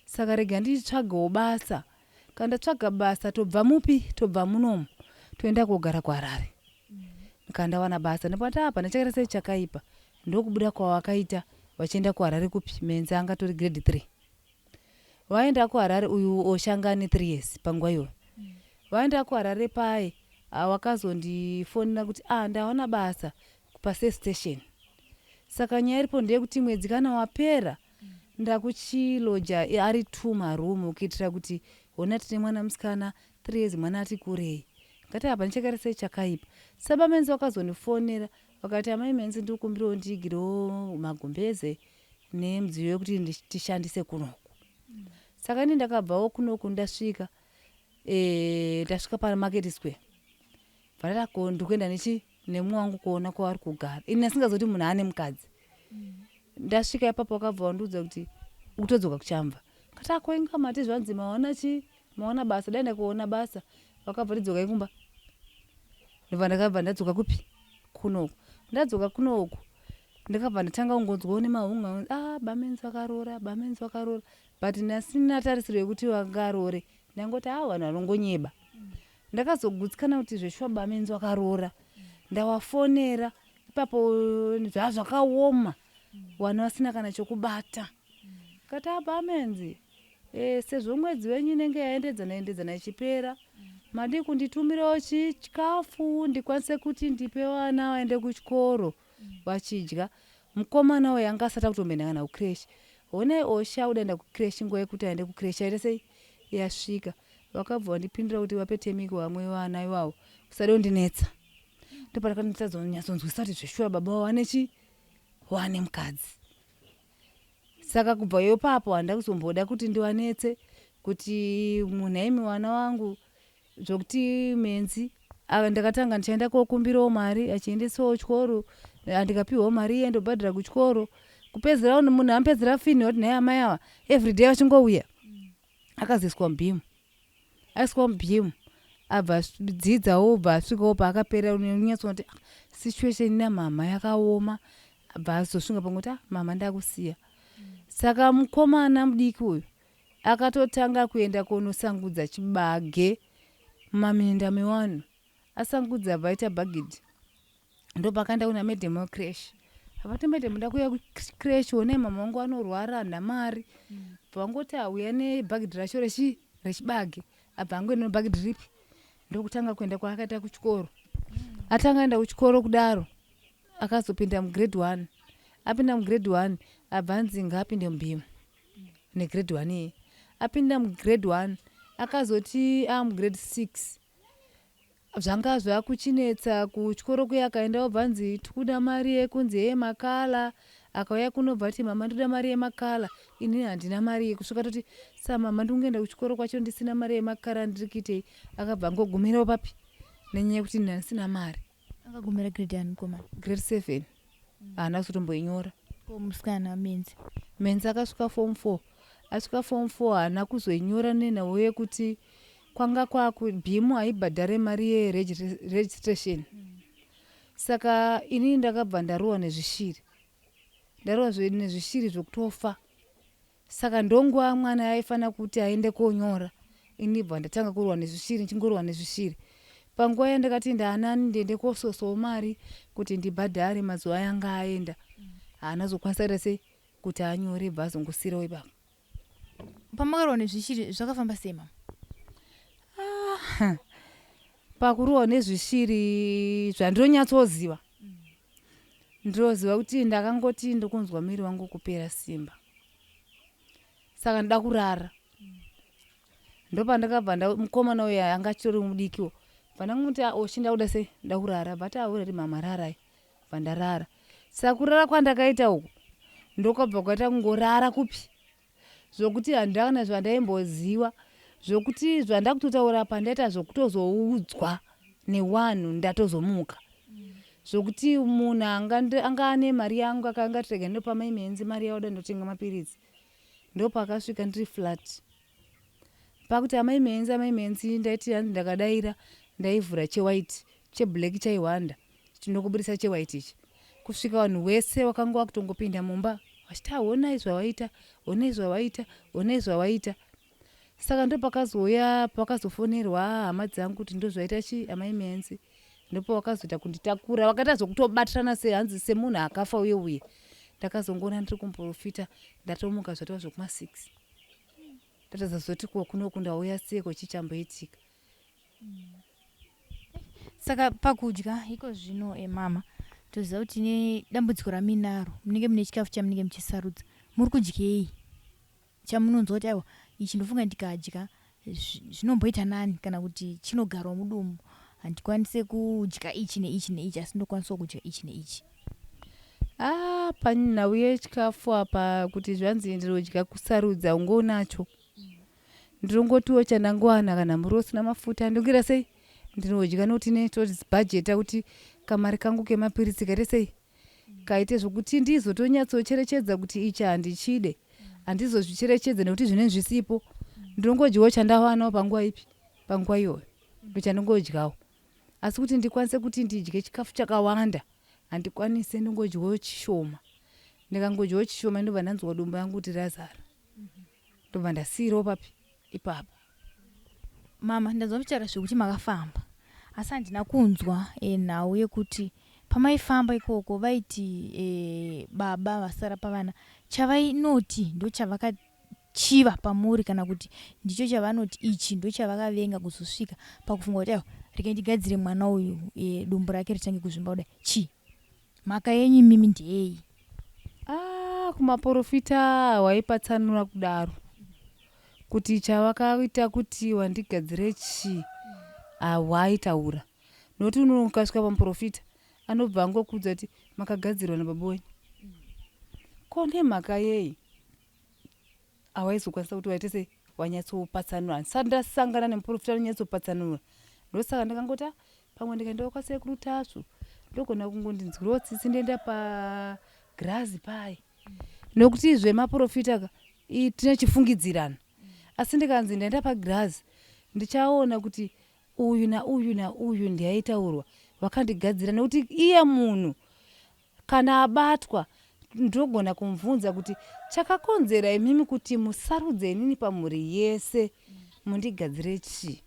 saka rega nditsvagawo basa. Kana ndatsvaga basa, tobva mupi, tobva munomu, toenda kogara kuHarare kana ndawana basa. Ndipati hapana chakaita sei chakaipa. Ndokubuda kwawakaita vachienda kuHarare kupi, Menzi angatori grade 3. Vaenda kuHarare, uyu oshanga ne3 years panguva iyoyo. Vaenda kuHarare paye, wakazondifonera kuti ah, ndawana basa pasafe station, saka nyaya iripo ndeyekuti mwedzi kana wapera. Ndakuchiloja ari two maroom kuitira kuti hona tine mwana musikana 3 years, mwana ati kurei. Ngati hapana chakaita sei chakaipa. Saba Menzi wakazondifonera vakati, "Amai Menzi, ndikumbirawo ndiigirewo magumbeze nemidziyo yekuti tishandise kunoku." Saka ini ndakabvawo kunoku, ndasvika ndasvika paMarket Square, bva ndikuenda nechi nemumwe wangu kuona kwavari kugara. Ini ndasingazoti munhu ane mukadzi. Ndasvika ipapo wakabva wandiudza kuti utodzoka kuchamva. Kati akoinga mati zvanzi maona chi maona basa, dai ndakuona basa. Vakabva tidzokai kumba. Ndobva ndakabva ndadzoka kupi? Kunoku. Ndadzoka kunoku, ndakabva ndatanga kungonzwawo nemahunga, "Ah, bamenzi vakarora, bamenzi vakarora," but ndasina tarisiro yekuti vangarore. Ndangoti, "A, vanhu vanongonyeba." Ndakazogutsikana kuti zveshuwa bamenzi vakarora. Ndawafonera ipapo, zvaa zvakaoma, vana vasina kana chokubata. Kati, "Abamenzi, sezvo mwedzi wenyu inenge yaendedzana endedzana ichipera, madii kunditumirawo chikafu ndikwanise kuti ndipe vana vaende kuchikoro vachidya? Mukomana uyu anga asati akutomboenda kana kucreche. Honai osha udaenda kucreche, nguva yekuti aende kucreche aite sei yasvika." Vakabva vandipindura kuti vape temiki vamwe vana ivavo, usade kundinetsa. Ndopandakanyatsodzonyatsonzwisisa kuti zveshuwa baba vane chi wane mukadzi. Saka kubva ipapo handa kuzomboda kuti ndivanetse kuti munhu aimi vana vangu, zvokuti Menzi ndakatanga ndichaenda kokumbirawo mari achiendesawo chikoro, ndikapiwawo mari iye ndobhadhara kuchikoro. Kupedzera munhu amupedzera fini kuti nhai amai ava everyday vachingouya. Akazoiswa mubhimu, aiswa mubhimu, abva dzidzawo, bva asvikawo paakapera. Unyatsoona kuti, ah, situation namama yakaoma. Abva azosvika pangoti, "Ah, mama, ndakusiya." Saka mukomana mudiki uyu akatotanga kuenda konosangudza chibage mumaminda mevanhu. Asangudza, abva aita bhagidhi. Ndopakaenda kuna madam wecreche, avati, "Madam, ndakuuya kucreche, onai mama wangu anorwara, handina mari." Bva vangoti, "Auya nebhagidhi racho rechibage." Abva angoenda nebhagidhi ripi, ndokutanga kuenda kwaakaita kuchikoro. Atanga aenda kuchikoro kudaro, akazopinda mugrade 1. Apinda mugrade 1, abva anzi ngaapinde mubhimu negrade 1 iye. Apinda mugrade 1, akazoti amugrade 6, zvanga zvakuchinetsa kuchikoro kuya. Akaenda, obva anzi tikuda mari yekunzi yemakala. Akauya kunobva ati, "Mama, ndoda mari yemakala, inini handina mari." Yekusvika toti, "Sa mama, ndikungoenda kuchikoro kwacho ndisina mari yemakala, ndiri kuitei?" Akabva angogumirawo papi nenyaya yekuti ndandisina mari. Akagumira grade yani mukomana? Grade 7, haana kuzotomboinyora. Ko musikana Menzi? Menzi akasvika form 4. Asvika form 4, haana kuzoinyora nenhau yekuti kwanga kwakubhimu haibhadhare mari yeregistration. Saka inini ndakabva ndarohwa nezvishiri, ndarohwa nezvishiri zvokutofa. Saka ndonguva mwana aifanira kuti aende konyora, ini bva ndatanga kurohwa nezvishiri, ndichingorohwa nezvishiri. Panguva yandakati ndaanani ndiende kososawo mari kuti ndibhadhare, mazuva ayanga aenda, haana zokwanisa kuita sei kuti anyore, bva azongosiyirawo ipapo. Pamakarohwa nezvishiri zvakafamba sei, mama? Ah, pakurohwa nezvishiri, zvandinonyatsoziva, ndinoziva kuti ndakangoti ndikunzwa muviri wangu kupera simba, saka ndoda kurara. Ndopandakabva mukomana uyu anga achitori mudikiwo, bva ndangomuti, "Oshi, ndakuda sei, nda kurara." Bva ati, "Aurati mama, rarai." Bva ndarara. Saka kurara kwandakaita uku ndokabva kwaita kungorara kupi zvokuti handina kana zvandaimboziva, zvokuti zvandakutotaura apa ndaita zvokutozoudzwa newanhu ndatozomuka, zvokuti munhu anga ane mari yangu akanga ati, "Rega ndopa mai Menzi mari yauda, ndotenga mapiritsi." Ndopakasvika ndiri flat pakuti, "Amai Menzi, amai Menzi." Ndaiti hanzi ndakadaira, ndaivhura chewhite, cheblack chaihwanda, chinokubudisa chewhite ichi, kusvika vanhu vese vakanga vakutongopinda mumba vachiti, "Honai zvavaita, honai zvavaita, honai zvavaita." Saka ndopakazouya pakazofonerwa hama dzangu kuti ndozvaita chi amai Menzi. Ndopavakazoita kunditakura, vakaita zvokutobatirana sehanzi semunhu akafa uye uye. Ndakazongoona ndiri kumuprofita, ndatomuka zvatova zvekuma6. Ndatadza zoti ko kunoku ndauya seiko, chichamboitika. Saka pakudya iko zvino, emama, toziva kuti nedambudziko raminaro munenge mune chikafu chamunenge muchisarudza, muri kudyei? Chamunonzwa kuti aiwa ichi ndofunga ndikadya zvinomboita nani kana kuti chinogarawo mudumbu handikwanise kudya ichi neichi neichi asi ndokwanisawo kudya ichi neichi. Ah, panhau yechikafu apa kuti zvanzi ndinodya kusarudza ungonacho ndinongotiwo chandangowana kana muriwo usina mafuta ndongira sei ndinodya nokuti netobhajeta kuti kamari kangu kemapiritsi kaite sei kaite zvokuti ndizotonyatsocherechedza kuti ichi handichide handizozvicherechedze nekuti zvinenge zvisipo ndinongodyawo chandawanawo panguva ipi panguva iyoyo ndochandingodyawo asi kuti ndikwanise kuti ndidye chikafu chakawanda handikwanise ndingodyawo chishoma ndikangodyawo chishoma ndobva ndanzwa dumbu rangu kuti razara ndobva ndasiirawo papi ipapa Mama, ndanzwa muchitaura zvekuti makafamba asi handina kunzwa e, nhau yekuti pamaifamba ikoko vaiti e, baba vasara pavana chavainoti ndochavakachiva pamuri kana kuti ndicho chavanoti ichi ndochavakavenga kuzosvika pakufunga kuti aiwa regai ndigadzire mwana uyu e, dumbu rake ritange kuzvimba kudai chii mhaka yenyu imimi ndeyei Ah, kumaporofita waipatsanura kudaro kuti chavakaita kuti wandigadzire chii hawaitaura nokuti ukasvika pamuprofita anobva angokuudza kuti makagadzirwa nababa wenyu ko nemhaka yei hawaizokwanisa kuti waite sei wanyatsopatsanura handisati ndasangana nemuprofita anonyatsopatsanura ndosaka ndakangoti ah, pamwe ndikaendawo kwasekuru tasvu ndogona kungondinzwirawo tsitsi ndoenda pagirazi paye nokuti zvemaprofita ka tine chifungidzirana asi ndikanzi ndaenda pagirazi ndichaona kuti uyu nauyu nauyu ndiaitaurwa vakandigadzira nokuti iye munhu kana abatwa ndogona kumubvunza kuti chakakonzera imimi kuti musarudze inini pamhuri yese mundigadzire chii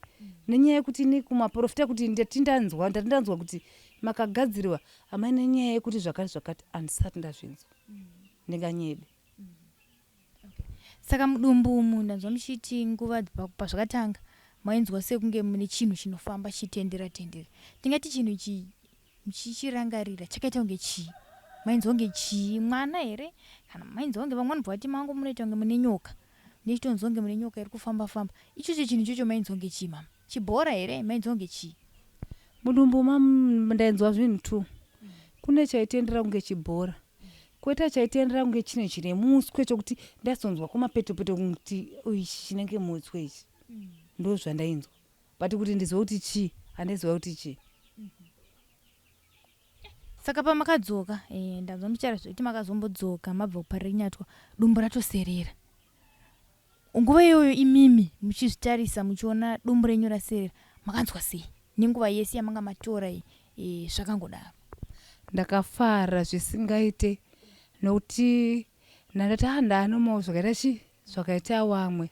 nenyaya yekuti ini kumaprofita kuti ndati ndanzwa ndati ndanzwa kuti makagadzirwa amai nenyaya yekuti zvakati zvakati handisati ndazvinzwa ndinganyebe Saka mudumbu umu ndanzwa muchiti nguva pazvakatanga mainzwa sekunge mune chinhu chinofamba chichitendera tendera. Tingati chinhu ichi muchichirangarira chakaita kunge chii? Mainzwa kunge chii? Mwana here? Kana mainzwa kunge vamwe vanobva vati mangu munoita kunge mune nyoka. Ndichitonzwa kunge mune nyoka iri kufamba famba. Ichocho chinhu ichocho mainzwa kunge chii mama? Chibhora here? Mainzwa kunge chii? Mudumbu mam ndainzwa zvinhu two. Kune chaitendera kunge chibhora. Koita chaitendera kunge chine chine muswe chokuti ndaizonzwa kumapetopeto kuti ichi chinenge mutswe ichi. Ndozvandainzwa. But kuti ndizive kuti chii handaiziva kuti chii. Saka pamakadzoka eh, ndanzwa muchitaura zvekuti makazombodzoka mabva kuParirenyatwa dumbu ratoserera. Nguva iyoyo imimi muchizvitarisa muchiona dumbu renyu raserera makanzwa sei nenguva yese yamanga matora iyi e, zvakangodaro? Ndakafara zvisingaite nokuti ndandati ah ndaanomawo zvakaita chi zvakaita wamwe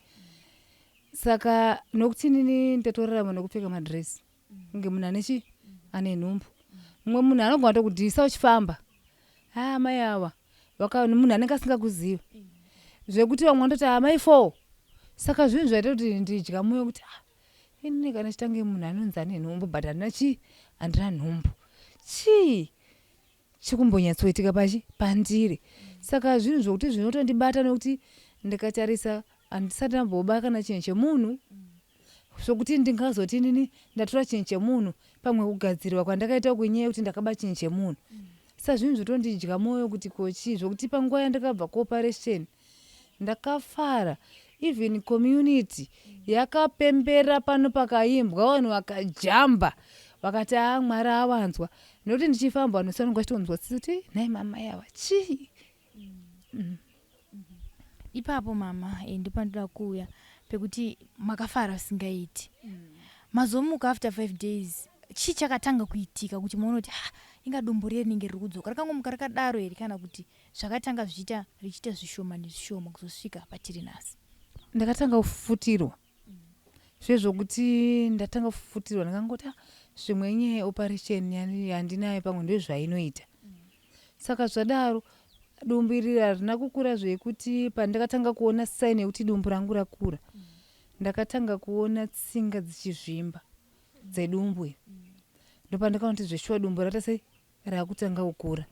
saka nokuti inini ndatorarama nokupfeka madress kunge munhu ane chi ane nhumbu mumwe munhu anogona kutokudhisa uchifamba haa mai ava munhu anenge asingakuzivi zvekuti vamwe vanototi amai four saka zvinhu zvaita kuti ndidya moyo kuti ah inini kana chitange munhu anonzi ane nhumbu but handina chii handina nhumbu chii chikumbonyatsoitika pachi pandiri saka zvinhu zvokuti zvinotondibata nokuti ndikatarisa handisati ndamboba kana chinhu chemunhu zvokuti ndingazoti inini ndatora chinhu chemunhu pamwe kugadzirwa kwandakaita kunyaya yekuti ndakaba chinhu chemunhu sa zvinhu zvotondidya mwoyo kuti ko chii zvokuti panguva yandakabva kuoperation ndakafara even community yakapembera pano pakaimbwa vanhu vakajamba vakati aa mwari awanzwa nekuti ndichifamba vanhu vanenge vachitonzwa tsitsi kuti nhai mamai ava chii Ipapo mama eh, ndopanoda kuuya pekuti makafara zvisingaiti mazomuka after 5 days chii chakatanga kuitika kuti muone kuti ha inga dumbu riye rinenge riri kudzoka rakangomuka rakadaro here kana kuti zvakatanga zvichiita richiita zvishoma nezvishoma kuzosvika patiri nhasi? Ndakatanga kufufutirwa zvezvokuti ndatanga kufufutirwa ndakangoti ah, zvimwe inyaya yeoperation yandinayo pamwe ndozvainoita saka zvadaro dumbu iri harina kukura zvekuti pandakatanga kuona sign yekuti dumbu rangu rakura ndakatanga kuona tsinga dzichizvimba dzedumbu iri ndopandakaona kuti zveshuwa dumbu rata sei rakutanga kukura.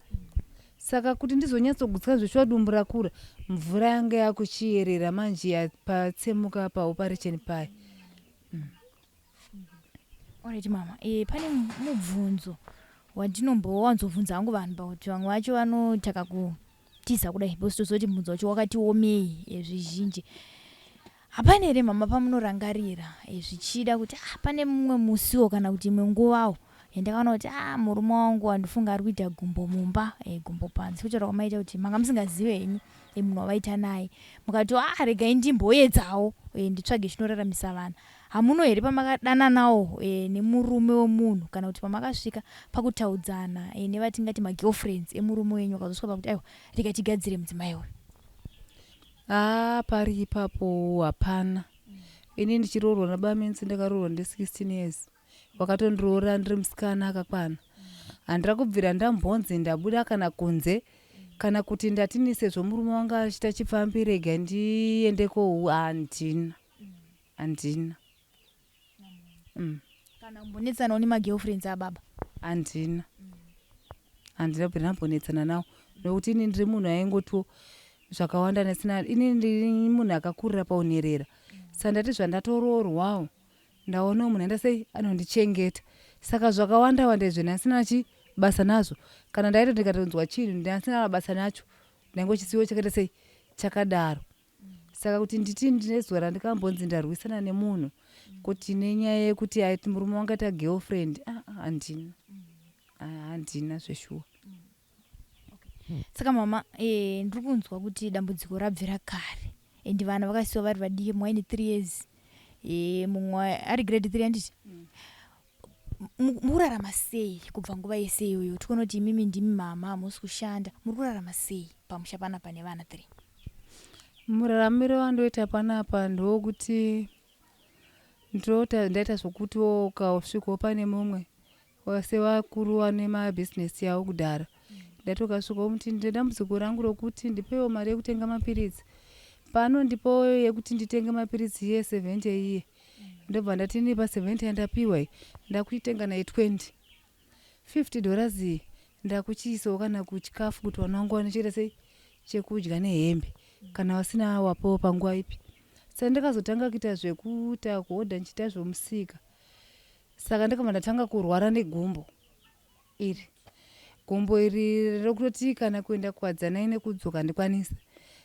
Saka kuti ndizonyatsogutsikana zveshuwa dumbu rakura, mvura yanga yakuchiyerera manje yapatsemuka paoperation paya. Alright mama, pane mubvunzo wandinombowanzobvunza hangu vanhu pakuti vamwe vacho vanotaka kutiza kudai because tozoti mubvunzo wacho wakati omei zvizhinji. Hapana here mama pamunorangarira zvichida kuti pane mumwe musiwo kana kuti imwe nguvawo yandakaona kuti murume wangu andifunga ari kuita gumbo mumba gumbo panze, kutaura kwamaita kuti manga musingazive henyu munhu wavaita naye, mukati regai ndimboedzawo nditsvage chinoraramisa vana. Hamuno here pamakadananawo nemurume wemunhu kana kuti pamakasvika pakutaudzana nevatingati magirlfriends emurume wenyu akazosvika pakuti aiwa rega tigadzire mudzimai uyu? Haa, pari ipapo hapana. Ini ndichiroorwa nabamenzi ndakaroorwa ndine 16 years. Wakatondiroora ndiri musikana akakwana. Handina kubvira ndambonzi ndabuda kana kunze kana kuti ndatini sezvo murume wanga achiita chipfambi rega ndiendeko, handina. Handina. Kana kumbonetsanawo nemagirlfriends ababa? Handina. Handina kubvira ndambonetsana nawo nekuti ini ndiri munhu aingotiwo zvakawanda ndisina. Ini ndiri munhu akakurira paunherera, saka ndati zvandatoroorwawo ndaonawo munhu aita sei anondichengeta, saka zvakawanda wanda izvi ndasina chi basa nazvo. Kana ndaita ndikatonzwa chinhu ndasina basa nacho, ndaingochisiyiwo chakaita sei chakadaro. Saka kuti nditi ndine zuva randikambonzi ndarwisana nemunhu kuti nenyaya yekuti aiti murume wangu aita girlfriend, handina, handina zveshuwa. Saka mama, ndiri kunzwa kuti dambudziko rabvira kare and vana vakasiyiwa vari vadiki, mumwe aine 3 years, mumwe ari grade 3, handiti? Mukurarama sei kubva nguva yese iyoyo? Tikuona kuti imimi ndimi mama, hamusi kushanda. Muri kurarama sei pamusha panapa nevana 3? Muraramiro wandoita panapa ndowokuti ndota ndaita zvokuti ukasvikawo pane mumwe sevakuru vane mabhizinesi yavo kudhara, ndati ukasvikawo muti ndine dambudziko rangu rokuti ndipewo mari yekutenga mapiritsi, pano ndipo yekuti nditenge mapiritsi iye 70 iye, ndobva ndati ini pa 70 yandapiwa iyi ndakuitenga naye 20, $50 iyi ndakuchiisawo kana kuchikafu kuti vana vangu vaone chete sei chekudya nehembe kana vasina wapowo panguva ipi. Saka ndakazotanga kuita zvekuita kuhodha ndichiita zvomusika, saka ndakabva ndatanga kurwara negumbo iri. Gumbo iri rokutoti kana kuenda kuwadzanai nekudzoka handikwanisi,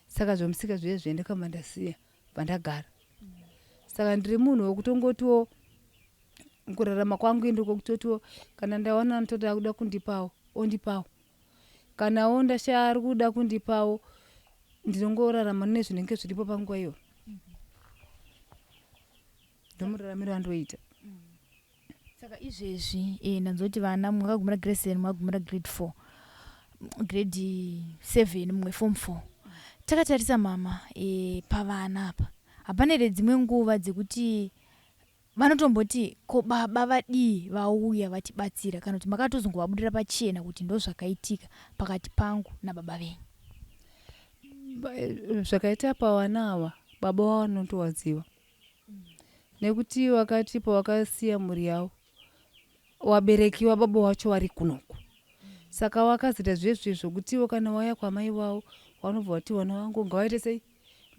saka zvomusika zviye zviye ndakabva ndasiya pandagara. Saka ndiri munhu wekutongotiwo kurarama kwangu ndiko kutotiwo kana ndawana anototi akuda kundipawo ondipawo, kanawo ndashaya ari kuda kundipawo ndinongorarama nezvinenge zviripo panguva iyoyo. Ndomuraramiro wandoita. Saka izvezvi ndanzwa kuti vana mumwe akagumira grade 7, mumwe akagumira grade 4, grade 7, mumwe form 4. Takatarisa mama, pavana apa hapana here dzimwe nguva dzekuti vanotomboti ko baba vadii vauya vatibatsira, kana kuti makatozongovabudira pachena kuti ndo zvakaitika pakati pangu nababa venyu? Zvakaita pavana ava, baba vavo vanotowaziva nekuti wakati pawakasiya mhuri yavo wabereki wababa wacho vari kunoku, saka wakazoita zvezve zvokutiwo kana wauya kwamai vavo vanobva vati vana vangu ngavaite sei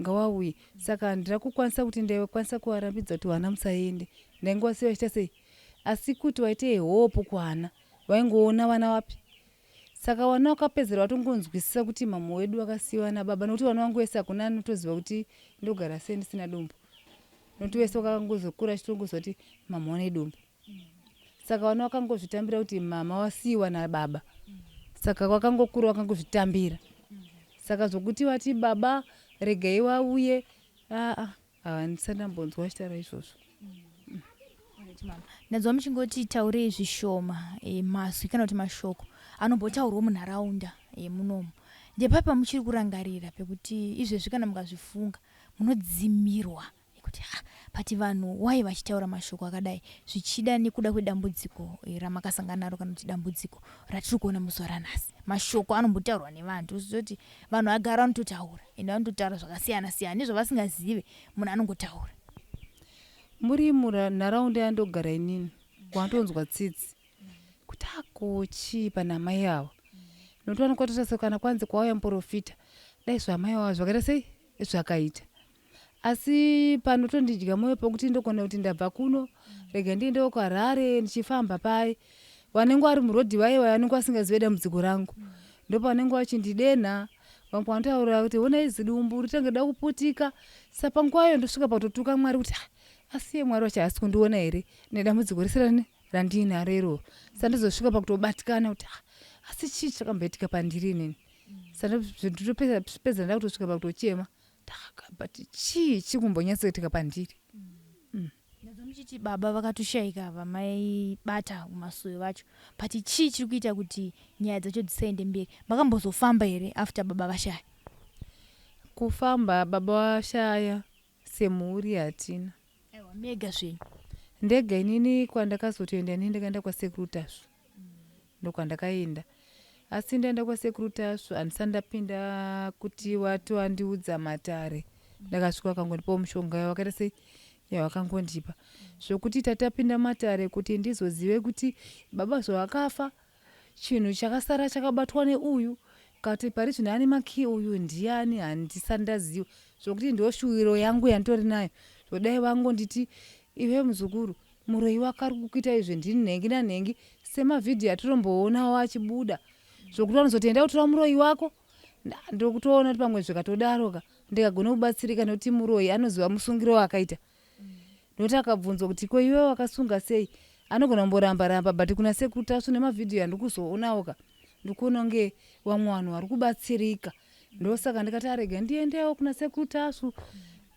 ngavauye. Saka handina kukwanisa kuti ndaikwanisa kuvarambidza kuti vana musaende, ndaingovasiya vachiita sei, asi kuti vaite hope kuana vaingoona vana vapi. Saka vana vakapedzera vatongonzwisisa kuti mama wedu vakasiyiwa nababa, nokuti vana vangu vese hakuna anotoziva kuti ndogara sei ndisina dumbu, nokuti vese vakangozokura achitongoziva kuti mama wane dumbu. Saka vana vakangozvitambira kuti mama wasiyiwa nababa, saka vakangokura vakangozvitambira. Saka zvokuti vati baba regai vauye, aa, handisati ndambonzwa vachitaura izvozvo. Ndanzwa muchingoti taurei zvishoma mazwi kana kuti mashoko anombotaurwa munharaunda munomu. Ndepapi pamuchiri kurangarira pekuti izvezvi kana mukazvifunga munodzimirwa nekuti ha, but vanhu wai vachitaura mashoko akadai, zvichida nekuda kwedambudziko ramakasangana naro kana kuti dambudziko ratiri kuona muzuva ranhasi? Mashoko anombotaurwa nevanhu, tozoti vanhu vagara vanototaura ende vanototaura zvakasiyana siyana nezvavasingazive, munhu anongotaura. Muri munharaunda yandogara inini wanotonzwa tsitsi kuti akochii pana mai ava. Nokuti vanokwatota se kana kwanzi kwauya muprofita dai zvamai wavo zvakaita sei zvakaita. Asi panotondidya moyo pokuti ndogona kuti ndabva kuno rega ndiendewo kuHarare ndichifamba paye vanenge vari murodhi vaye vaye vanenge vasingazive dambudziko rangu ndopavanenge vachindidenha vamwe vanotaura kuti honai zidumbu ritange da kuputika sa panguva iyo ndosvika pakutotuka Mwari kuti ah, asi iye Mwari wacho haasi kundiona here nedambudziko rese rani randiinaro iroro sa ndozosvika pakutobatikana kuti ah, asi chii chakamboitika pandiri inini sa ndotopedza ndakutosvika pakutochema but chii chikumbonyatsoitika pandiri. Ndazwa muchiti baba vakatoshaika ava maibata kumasuyo vacho but chii chiri kuita kuti nyaya dzacho dzisaende mberi makambozofamba here after baba vashaya? Kufamba baba vashaya semhuri hatina. Aiwa mega zvenyu. Ndega inini kwandakazotoenda inini ndakaenda kwasekuru Tasvu ndokwandakaenda asi ndaenda kwasekuru Tasvu handisati ndapinda kuti wati wandiudza matare ndakasvika vakangondipawo mushonga yavakaita sei yavakangondipa zvokuti tatapinda matare kuti ndizozive kuti baba zvavakafa chinhu chakasara chakabatwa neuyu kati pari zvino ane makii uyu ndiani handisati ndaziva zvokuti ndoshuwiro yangu yanditori nayo zvodai vangonditi iwe muzukuru muroyi wako ari kukuita izvi ndini nhengi nanhengi semavhidhiyo atinomboonawo achibuda zvokuti vanozoti enda kutora muroyi wako ndokutoona kuti pamwe zvikatodaroka ndikagona kubatsirika nekuti muroyi anoziva musungiro waakaita nokuti akabvunzwa kuti ko iwe wakasunga sei anogona kumboramba ramba but kuna sekuru Tasvu nemavhidhiyo andikuzoonawo ka ndikuona kunge vamwe vanhu vari kubatsirika ndosaka ndikati arega ndiendewo kuna sekuru Tasvu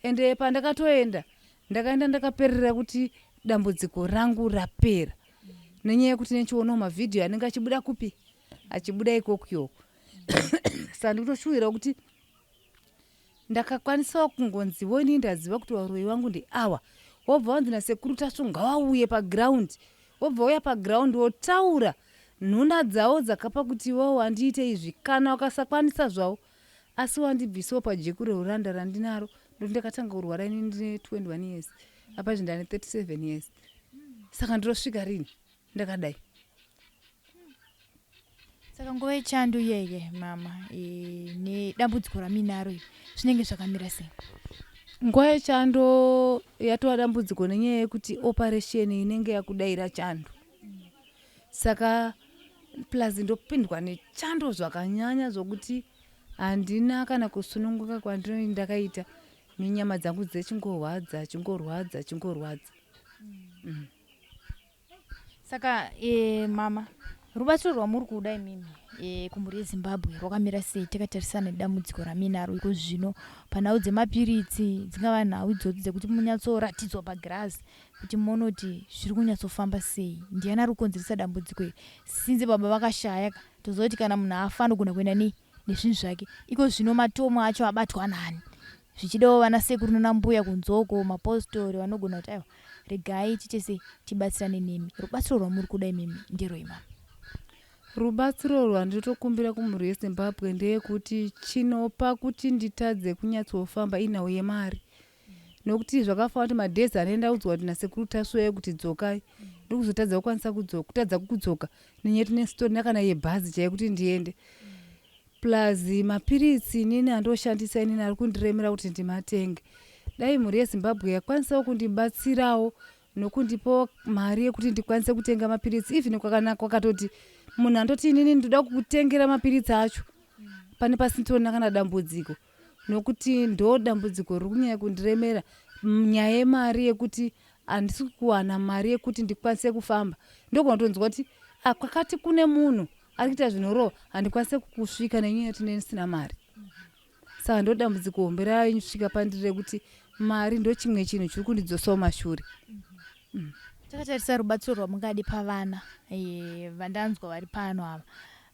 ende pandakatoenda ndakaenda ndakaperera kuti dambudziko rangu rapera nenyaya yekuti nechionawo mavhidhiyo anenge achibuda kupi achibuda ikoko saka ndikutoshuwira kuti Ndakakwanisawo kungonziwo ini ndaziva kuti varoyi vangu ndeawa. Wobva wanzi nasekuru Tasvu ngawauye paground. Wobva wauya paground wotaura nhuna dzavo dzakapa kuti iwewe wandiite izvi kana ukasakwanisa zvavo asi wandibvisawo pajeku reuranda randinaro ndokuti ndakatanga kurwara ini ndine 21 years apa izvi ndane 37 years saka ndosvika rini ndakadai. Saka nguva yechando iyeye mama e, nedambudziko raminaro iri zvinenge zvakamira sei? Nguva yechando yatova dambudziko nenyaya yekuti operation inenge yakudaira chando saka plus ndopindwa nechando zvakanyanya zvokuti handina kana kusununguka kwandinoi ndakaita minyama dzangu dzechingorwadza chingorwadza chingorwadza. Saka e, mama rubatsiro rwamuri kuda imimi e, kumhuri yeZimbabwe rwakamira sei takatarisana nedambudziko raminaro iko zvino panhau dzemapiritsi dzingava nhau idzodzi dzekuti munyatsoratidzwa pagirazi kuti monoti zviri kunyatsofamba sei ndiani ari kukonzeresa dambudziko iri since baba vakashaya ka toziva kuti kana munhu afa anogona kuenda nei nezvinhu zvake iko zvino matomo acho abatwa nani Zvichidawo vana sekuru nana mbuya kunzoko mapostori vanogona kuti aiwa regai tiite sei tibatsirane nemi. Rubatsiro rwamuri kuda imimi nderwei mama? Rubatsiro rwandinotokumbira kumhuri yeZimbabwe ndeyekuti chinopa kuti nditadze kunyatsofamba inhau yemari nokuti zvakafanana kuti madays anenge ndaudzwa kuti nasekuru Tasvu kuti dzokai ndikuzotadza kukwanisa kutadza kudzoka nenyaya yekuti nesitorina kana yebhazi chaiyo kuti ndiende Plus mapiritsi inini andoshandisa inini ari kundiremera kuti ndimatenge. Dai mhuri yeZimbabwe yakwanisawo kundibatsirawo nokundipawo mari yekuti ndikwanise kutenga mapiritsi even kwakanaka kwakatoti munhu andoti inini ndoda kukutengera mapiritsi acho pane pasitorina kana dambudziko nokuti ndo dambudziko riri kunyanya kundiremera nyaya yemari yekuti handisi kuwana mari yekuti ndikwanise kufamba ndogona kutonzwa kuti ah, kwakati kune munhu ari kuita zvinorova handikwanise kukusvika nenyaya yekuti ndisina mari saka ndo dambudziko hombe raisvika pandiri rekuti mari ndo chimwe chinhu chiri kundidzosawo mashure. Takatarisa rubatsiro rwamungade pavana eh, vandanzwa vari pano ava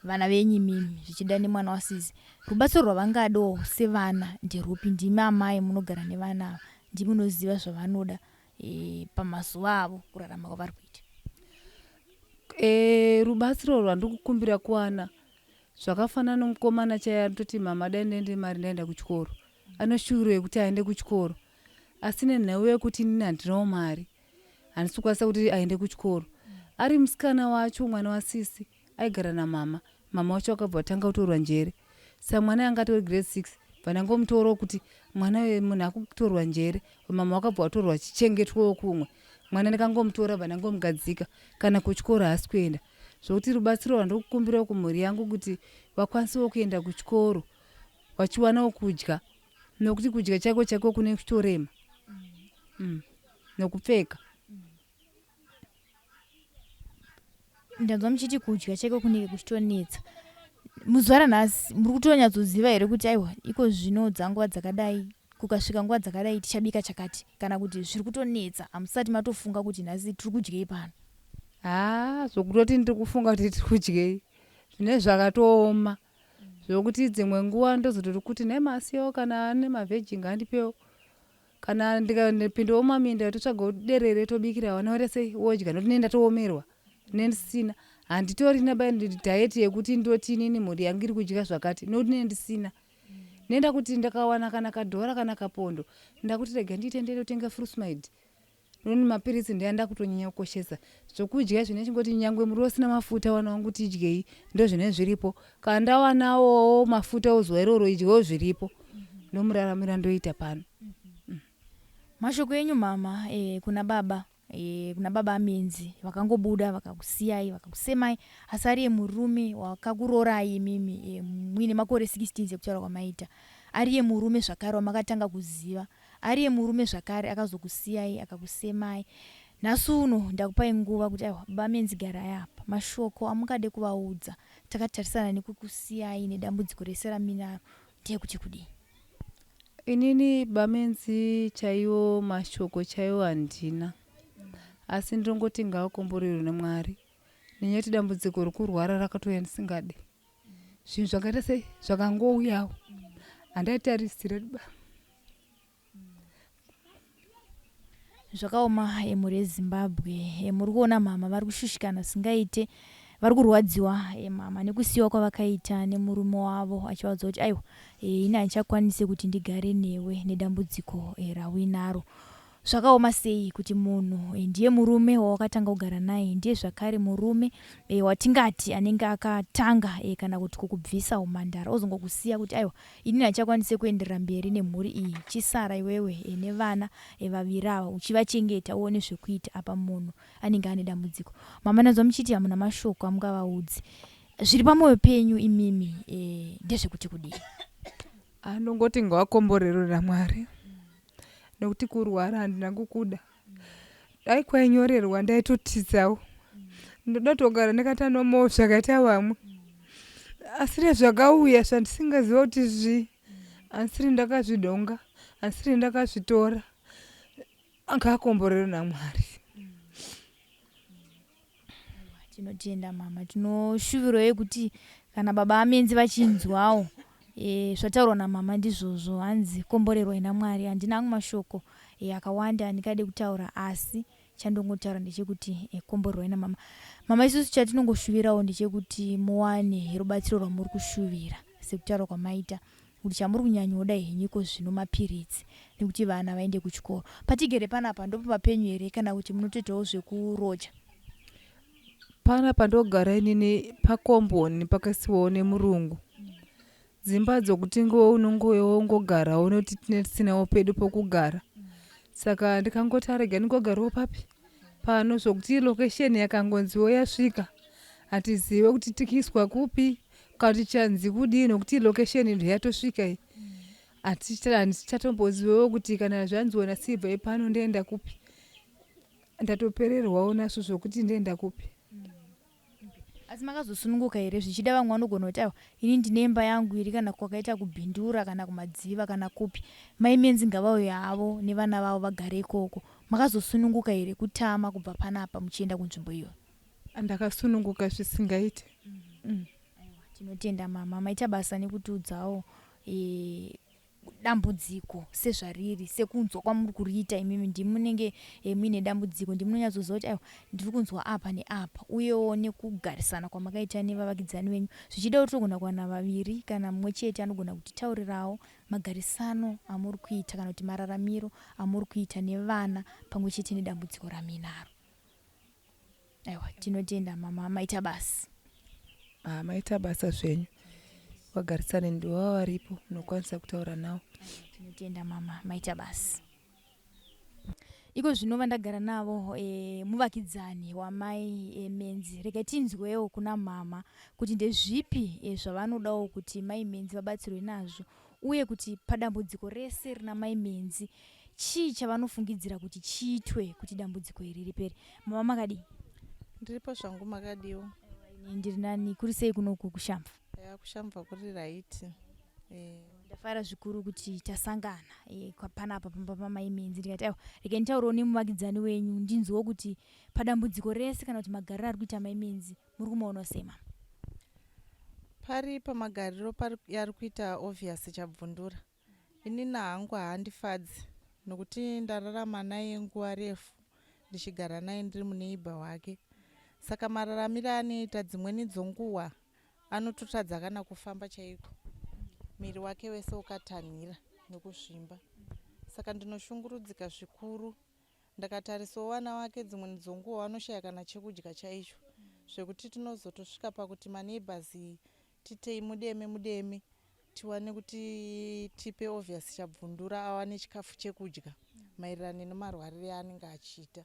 vana venyu imimi zvichida nemwana wasisi rubatsiro rwavangadawo sevana nderupi ndimi amai munogara nevana ava ndimi munoziva zvavanoda e, pamazuva avo kurarama kwavari kuita. E, rubatsiro rwandiri kukumbira kuwana zvakafanana nomukomana chaiye anototi mama dai ndaende mari ndaenda kuchikoro anoshuviro yekuti aende kuchikoro asi nenhau yekuti inini handinawo mari handisi kukwanisa kuti aende kuchikoro ari musikana wacho mwana wasisi aigara namama Mama wacho wakabva watanga kutorwa njere. Sa mwana anga atori grade 6 bva ndangomutorawo kuti mwana uyu munhu akutorwa njere. Mama wakabva watorwa achichengetwawo kumwe. Mwana ndikangomutora bva ndangomugadzika kana kuchikoro haasi kuenda. Zvokuti rubatsiro rwandikukumbirawo kumhuri yangu kuti vakwanisewo kuenda kuchikoro vachiwanawo kudya nokuti kudya chaiko chaiko kune kuchitorema nokupfeka. Ndanzwa muchiti kudya chaiko kunenge kuchitonetsa. Muzuva ranhasi muri kutonyatsoziva here kuti aiwa iko zvino dzanguva dzakadai kukasvika nguva dzakadai tichabika chakati kana kuti zviri kutonetsa hamusati matofunga kuti nhasi tiri kudyei pano? Haa zvokutoti ndiri kufunga kuti tiri kudyei zvine zvakatooma zvokuti dzimwe nguva ndozototi kuti nhai masiyawo kana ane mavheji ngaandipewo kana ndikapindawo mumaminda totsvagawo derere tobikira vana voita sei wodya nokuti ndinenge ndatoomerwa ndinenge ndisina handitorina ba diet yekuti ndoti inini mhuri yangu iri kudya zvakati nokuti ndinenge ndisina nenda kuti ndakawana kana kadhora kana kapondo ndakuti rega ndiite ndiende kutenga frusmide Noni mapiritsi ndiye andakutonyanya kukoshesa. Zvokudya izvi ndechingoti nyangwe muriwo usina mafuta wana wangu tidyei ndozvinenge zviripo. Kana ndawanawo mafuta ozuva iroro idyawo zviripo. Ndomuraramiro andoita pano. Mashoko enyu mhamha eh, kuna baba eh, kuna baba Amenzi vakangobuda vakakusiyai vakakusemai asi ariye murume wakakurorai imimi eh, muine makore 16 sekutaura kwamaita ariye murume zvakare wamakatanga kuziva Ariye murume zvakare akazokusiyai akakusemai. Nhasi uno ndakupai nguva kuti aiwa baba Menzi garai apa. Mashoko amungade kuvaudza takatarisana nekukusiyai nedambudziko rese raminaro ndeyekuti kudii? Inini bamenzi chaiwo mashoko chaiwo handina asi ndinongoti ngavakomborerwe naMwari nenyaya yekuti dambudziko rekurwara rakatouya ndisingade. Zvinhu zvakaita sei zvakangouyawo handaitarisira ba. Zvakaoma mhuri yeZimbabwe muri kuona mhamha vari kushushikana zvisingaite vari kurwadziwa mhamha nekusiyiwa kwavakaita nemurume wavo achivaudza kuti aiwa ini handichakwanise kuti ndigare newe nedambudziko rauinaro. Zvakaoma sei kuti munhu ndiye murume wawakatanga kugara naye ndiye zvakare murume e, watingati anenge akatanga e, kana kuti kukubvisa umhandara ozongokusiya kuti aiwa inini handichakwanise kuenderera mberi nemhuri iyi chisara iwewe e, nevana e, vaviri ava uchivachengeta uone zvekuita apa munhu anenge ane dambudziko mama ndanzwa muchiti hamuna mashoko amungavaudzi zviri pamwoyo penyu imimi e, ndezvekuti kudii Anongoti ngawakomborerwe naMwari nekuti kurwara handina kukuda dai kwainyorerwa ndaitotizawo ndoda kutogara ndakatanomawo zvakaita vamwe asi nezvakauya zvandisingaziva kuti zvii handisiri ndakazvidonga handisiri ndakazvitora ngaakomborerwe namwari. Tinotenda mama, tinoshuviro yekuti kana baba amenzi vachinzwawo e, zvataurwa namama ndizvozvo hanzi komborerwai namwari. Handina hangu mashoko e, akawanda andingade kutaura asi chandongotaura ndechekuti e, komborerwai namama. Mama isusu chatinongoshuvirawo ndechekuti muwane rubatsiro rwamuri kushuvira sekutaura kwamaita kuti chamuri kunyanyoda henyu iko zvino mapiritsi nekuti vana vaende kuchikoro. Patigere panapa ndopamba penyu here kana kuti munotoitawo zvekuroja? Panapa ndogara inini pakomboni pakaisiwawo nemurungu. Dzimba dzokuti unongouya wongogarawo nekuti tine tisinawo pedu pokugara. Saka ndikangoti arega ndingogarawo papi pano zvokuti location yakangonziwo yasvika hatizive kuti tikiiswa kupi kana kuti chanzi kudii nokuti location ndo yatosvika iyi handichatombozivewo kuti kana zvanziwo nasibva ipano ndoenda kupi ndatopererwawo nazvo zvokuti ndoenda kupi asi makazosununguka here zvichida vamwe vanogona kuti aiwa ini ndine imba yangu iri kana kwakaita kubhindura kana kumadziva kana kupi mai menzi ngavauye havo nevana vavo vagare ikoko makazosununguka here kutama kubva panapa muchienda kunzvimbo iyoyo Ndakasununguka zvisingaite. Mm. Aiwa, tinotenda mama, maita basa nekutiudzawo e, dambudziko sezvariri sekunzwa kwamuri kuriita imimi ndimi munenge e, muine dambudziko ndimi munonyatsoziva kuti aiwa ndiri kunzwa apa neapa uyewo nekugarisana kwamakaita nevavakidzani venyu zvichida kuti togona kuwana vaviri kana mumwe chete anogona kutitaurirawo magarisano amuri kuita kana kuti mararamiro amuri kuita nevana pamwe chete nedambudziko ramuinaro Aiwa tinotenda mama maita basa. Ah, maita basa zvenyu. Vagarisane ndivo varipo munokwanisa kutaura navo. Tinotenda mama, maita basa. Iko zvino vandagara navo e, muvakidzani wamai e, Menzi. Regai tinzwewo kuna mama kuti ndezvipi e, zvavanodawo kuti mai Menzi vabatsirwe nazvo uye kuti padambudziko rese rina mai Menzi chii chavanofungidzira kuti chiitwe kuti dambudziko iri ripere. Mama makadii? Ndiripo zvangu, makadiwo? Ini ndiri nani. Kuri sei kunoku kuShamva? Ya, kuShamva kuri right. Ndafara zvikuru kuti tasangana panapa pamba pamai Menzi. Ndikati aiwa, regai nditaurawo nemuvakidzani wenyu ndinzwewo kuti padambudziko rese kana kuti magariro ari kuita mai Menzi muri kumaonawo sei mama? Pari pamagariro pari yari kuita Obvious Chabvundura, inini hangu haandifadzi nokuti ndararama naye nguva refu ndichigara naye ndiri muneighbour wake. Saka mararamiro anoita dzimweni dzonguva anototadza kana kufamba chaiko, miri wake wese ukatanhira nekuzvimba. Saka ndinoshungurudzika zvikuru ndakatarisawo vana vake, dzimweni dzonguva vanoshaya kana chekudya chaicho, zvekuti tinozotosvika pakuti maneighbours titei mudeme mudeme tiwane kuti tipe Obvious Chabvundura awane chikafu chekudya maererano nemarwarire aanenge achiita.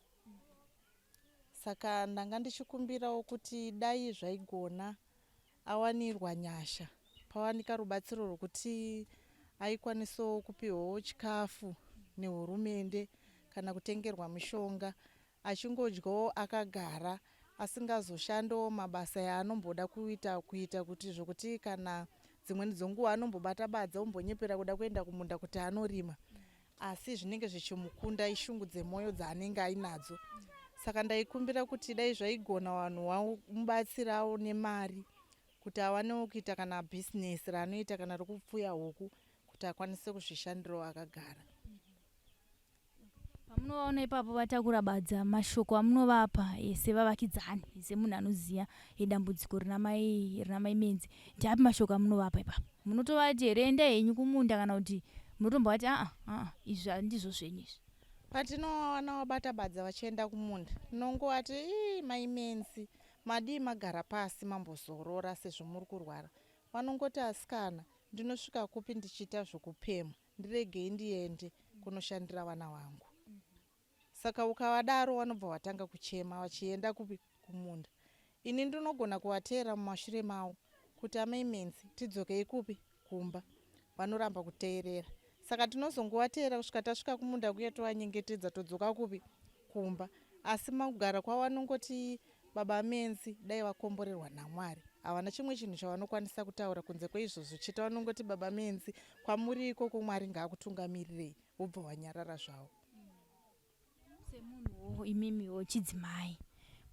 Saka ndanga ndichikumbirawo kuti dai zvaigona awanirwa nyasha, pawanika rubatsiro rwekuti aikwanisawo kupiwawo chikafu nehurumende kana kutengerwa mishonga, achingodyawo akagara, asingazoshandawo mabasa yaanomboda kuita, kuita kuti zvokuti kana dzimweni dzonguva anombobata badza ombonyepera kuda kuenda kumunda kuti anorima, asi zvinenge zvichimukunda, ishungu dzemwoyo dzaanenge ainadzo. Saka ndaikumbira kuti dai zvaigona vanhu vamubatsirawo nemari kuti awanewo kuita kana bhizinesi raanoita kana rokupfuya huku, kuti akwanise kuzvishandirawo akagara. Pamunovaona ipapo vatakura badza, mashoko amunovapa sevavakidzani, semunhu anoziva dambudziko rina mai Menzi, ndeapi mashoko amunovapa ipapo? Munotovati here endai henyu kumunda, kana kuti munotombovati aa aa, izvi handizvo zvenyu izvi? Patinovawana vabata badza vachienda kumunda, tinongovati, ii mai Menzi, madii magara pasi mambozorora sezvo muri kurwara? Vanongoti, asikana, ndinosvika kupi ndichiita zvokupemha? Ndiregei ndiende kunoshandira vana vangu. Saka ukavadaro vanobva vatanga kuchema vachienda kupi? Kumunda. Ini ndinogona kuvateera mumashure mavo kuti amai Menzi, tidzokei kupi? Kumba. Vanoramba kuteerera. Saka tinozongovateera kusvika tasvika kumunda kuya, tovanyengetedza, todzoka kupi? Kumba. Asi makugara kwavo vanongoti baba Menzi dai vakomborerwa naMwari. Havana chimwe chinhu chavanokwanisa kutaura kunze kweizvozvo chete. Vanongoti baba Menzi, kwamuri ikoko Mwari ngaakutungamirirei, vobva vanyarara zvavo. Semunhuwo imimiwo chidzimai,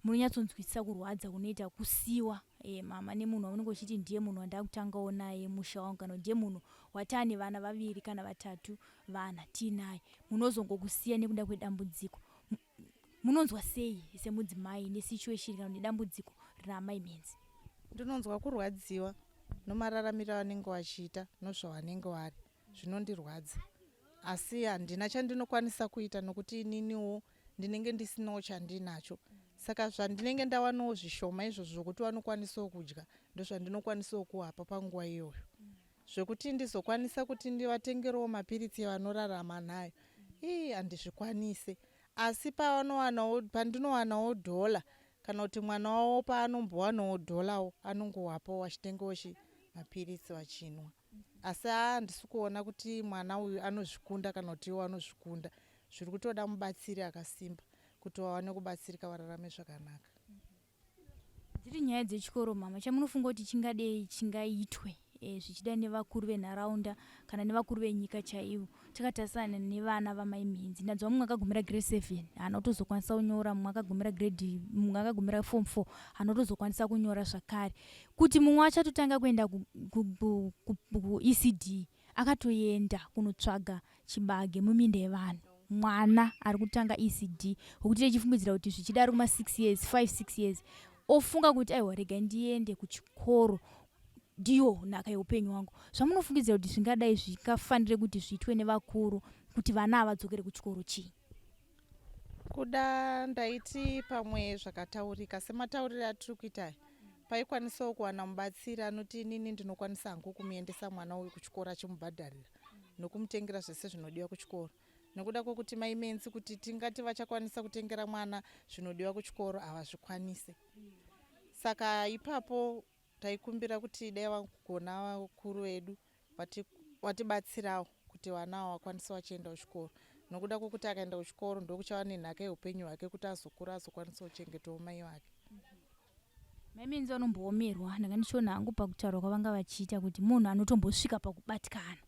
munonyatsonzwisisa kurwadza kunoita kusiwa mama nemunhu waunenge uchiti ndiye munhu wandakutangawo naye musha wangu, kana ndiye munhu wataane vana vaviri kana vatatu, vana tiinaye, munozongokusiya nekuda kwedambudziko. Munonzwa sei semudzimai nesituation kana nedambudziko rina amai Menzi? Ndinonzwa kurwadziwa nomararamiro avanenge vachiita nozvavanenge vari, zvinondirwadza, asi handina chandinokwanisa kuita nokuti ininiwo ndinenge ndisinawo chandinacho. Saka zvandinenge ndawanawo zvishoma izvozvo zvokuti vanokwanisawo kudya ndozvandinokwanisawo kuvapa panguva iyoyo. Zvekuti ndizokwanisa kuti ndivatengerewo mapiritsi evanorarama nayo, ii handizvikwanise. Asi pavanowanawo, pandinowanawo dhola kana kuti mwana wavo paanombowanawo dholawo, anongowapawo achitengawo chi mapiritsi vachinwa. Asi handisi kuona kuti mwana uyu anozvikunda kana kuti iwo anozvikunda. Zviri kutoda mubatsiri akasimba kuti vawane kubatsirika vararame zvakanaka. Dziri nyaya dzechikoro mama, chamunofunga kuti chingadei chingaitwe zvichida nevakuru venharaunda kana nevakuru venyika chaivo, takatarisana nevana vamai Mhinzi? Ndanzwa mumwe akagumira grade 7 haana kutozokwanisa kunyora, mumwe akagumira grade, mumwe akagumira form 4 haana kutozokwanisa kunyora zvakare, kuti mumwe achatotanga kuenda kuECD akatoenda kunotsvaga chibage muminda yevanhu. Mwana ari kutanga ECD, wekuti tichifungidzira kuti zvichida ari kuma 6 years, 5 6 years, ofunga kuti aiwa, regai ndiende kuchikoro, ndiyo nhaka yeupenyu hwangu. Zvamunofungidzira kuti zvingadai zvingafanire kuti zviitwe nevakuru kuti vana ava vadzokere kuchikoro chii? Kuda ndaiti pamwe zvakataurika sematauriro atiri kuita aya. Paikwanisawo kuwana mubatsiri anoti inini ndinokwanisa hangu kumuendesa mwana uyu kuchikoro achimubhadharira nokumutengera zvese zvinodiwa kuchikoro. Nekuda kwokuti mai Menzi kuti tingati vachakwanisa kutengera mwana zvinodiwa kuchikoro havazvikwanise. Saka ipapo taikumbira kuti dai vagona vakuru vedu vatibatsirawo kuti vana ava vakwanise vachienda kuchikoro nokuda kwokuti akaenda kuchikoro ndokuchava nenhaka yeupenyu hwake kuti azokura azokwanisa kuchengetawo mai vake. Mai Menzi vanomboomerwa ndanga ndichiona hangu pakutaura kwavanga vachiita kuti munhu anotombosvika pakubatikana.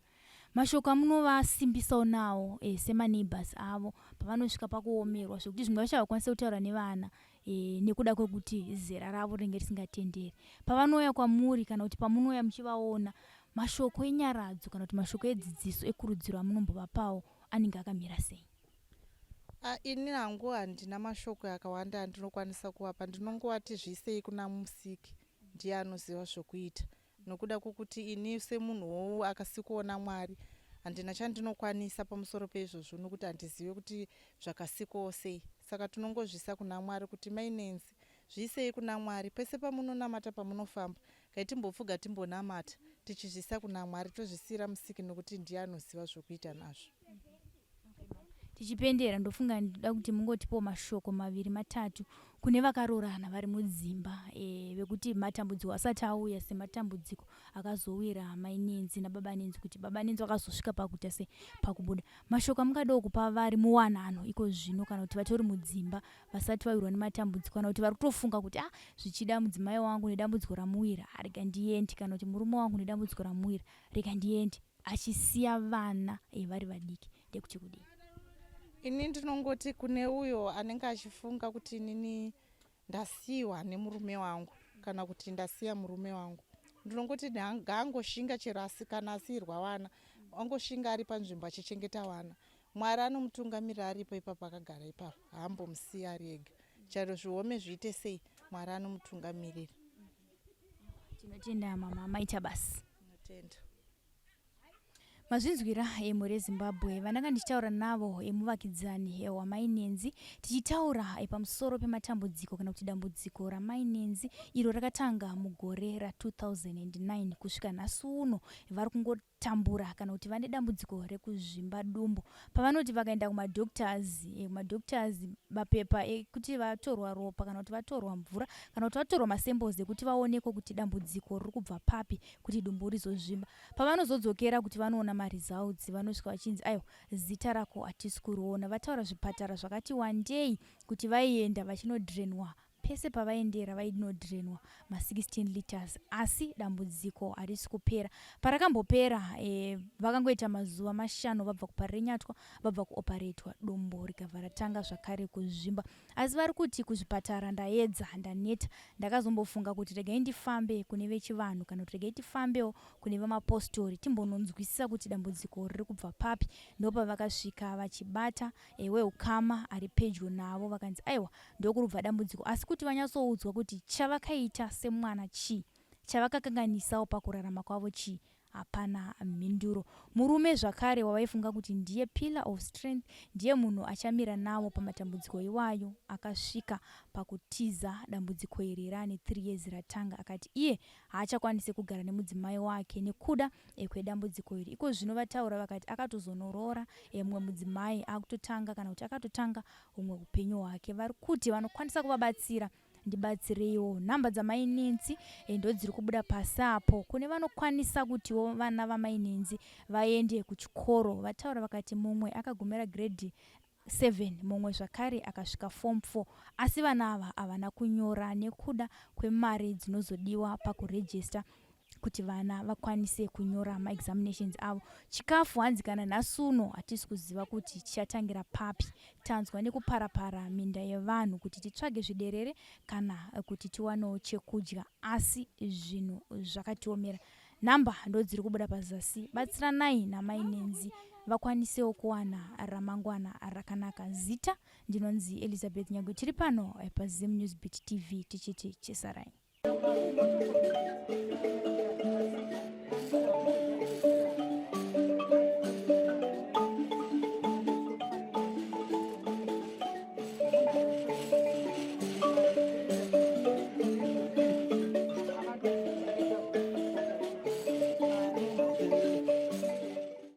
Mashoko amunovasimbisawo nawo eh, semaneighbors avo pavanosvika pakuomerwa zvekuti zvimwe vacho havakwanise kutaura nevana eh, nekuda kwekuti zera ravo rinenge risingatenderi. Pavanouya kwamuri kana kuti pamunouya muchivaona mashoko enyaradzo kana kuti mashoko edzidziso ekurudziro amunombovapawo anenge akamira sei? Ah, ini hangu handina mashoko akawanda andinokwanisa kuvapa ndinongovati zviisei kuna musiki ndiye anoziva zvokuita nokuda kwokuti ini semunhuwo akasikuona mwari handina chandinokwanisa pamusoro peizvozvo nokuti handizive kuti zvakasikwawo sei saka tinongozvisa kuna mwari kuti mainenzi zviisei kuna mwari pese pamunonamata pamunofamba Ngaitimbopfuga timbonamata tichizviisa kunaMwari tozvisiira musiki nokuti ndiye anoziva zvokuita nazvo. Tichipendera ndofunga ndoda kuti mungotipawo mashoko maviri matatu kune vakaroorana vari mudzimba e, vekuti matambudziko asati auya sematambudziko akazowira mai Nenzi nababa Nenzi kuti baba Nenzi vakazosvika pakuita se pakubuda mashoko amungadawo kupa vari muwanano iko zvino kana kuti vatori mudzimba vasati vawirwa nematambudziko kana kuti vari kutofunga kuti ah zvichida mudzimai wangu nedambudziko ramuwira ah, rega ndiende kana kuti murume wangu nedambudziko ramuwira rega ndiende achisiya vana eh, vari vadiki ndekuti kudii ini ndinongoti kune uyo anenge achifunga kuti inini ndasiyiwa nemurume wangu kana kuti ndasiya murume wangu ndinongoti ngaangoshinga chero asikana asiyirwa vana angoshinga ari panzvimbo achichengeta vana Mwari anomutungamirira aripo ipapo akagara ipapo haambomusiyi ari ega chero zviome zviite sei Mwari anomutungamirira. Tinotenda mama maita basa. Tinotenda. Mazvinzwira emhuri yeZimbabwe vandanga ndichitaura navo emuvakidzani wamai Nenzi tichitaura pamusoro pematambudziko kana kuti dambudziko ramai Nenzi iro rakatanga mugore ra 2009 kusvika nhasi uno vari kungo tambura kana kuti vane dambudziko rekuzvimba dumbu pavanoti vakaenda kumadoctors eh, kumadoctors mapepa ekuti vatorwa ropa kana kuti vatorwa mvura kana kuti vatorwa masamples ekuti vaonekwe kuti dambudziko riri kubva papi kuti dumbu rizozvimba pavanozodzokera kuti vanoona maresults vanosvika vachinzi aiwa zita rako hatisi kuriona vataura zvipatara zvakati wandei kuti vaienda vachinodrenwa Pese pavaendera vainodrenwa ma 16 litres asi dambudziko harisi kupera. Parakambopera e, vakangoita mazuva mashanu vabva kuParirenyatwa vabva kuoparetwa dumbu rikabva ratanga zvakare kuzvimba. Asi vari kuti kuzvipatara ndaedza ndaneta ndakazombofunga kuti regai ndifambe kune vechivanhu kana kuti regai tifambewo kune vemapostori timbononzwisisa kuti dambudziko riri kubva papi. Ndopavakasvika vachibata e, weukama ari pedyo navo vakanzi aiwa ndokurubva dambudziko asi kuti vanyatsoudzwa kuti chavakaita semwana chii chavakakanganisawo pakurarama kwavo chii hapana mhinduro murume zvakare wavaifunga kuti ndiye pillar of strength ndiye munhu achamira navo pamatambudziko iwayo akasvika pakutiza dambudziko iri rane 3 years ratanga akati iye haachakwanise kugara nemudzimai wake nekuda e, kwedambudziko iri iko zvino vataura vakati akatozonoroora e, mumwe mudzimai akutotanga kana kuti akatotanga humwe hupenyu hwake vari kuti vanokwanisa kuvabatsira ndibatsireiwo nhamba dzamainenzi eh, ndodziri kubuda pasi apo kune vanokwanisa kutiwo vana vamainenzi vaende kuchikoro vataura vakati mumwe akagumira grade 7 mumwe zvakare akasvika form 4 asi vana ava havana kunyora nekuda kwemari dzinozodiwa pakurejista kuti vana vakwanise kunyora maexaminations avo chikafu hanzi kana nhasi uno hatisi kuziva kuti chichatangira papi tanzwa nekuparapara minda yevanhu kuti titsvage zviderere kana kuti tiwanewo chekudya asi zvinhu zvakatiomera nhamba ndodziri kubuda pazasi batsiranai namai nenzi vakwanisewo kuwana ramangwana rakanaka zita ndinonzi elizabeth nyagwe tiri pano eh, pazim news beat tv tichiti chisarai.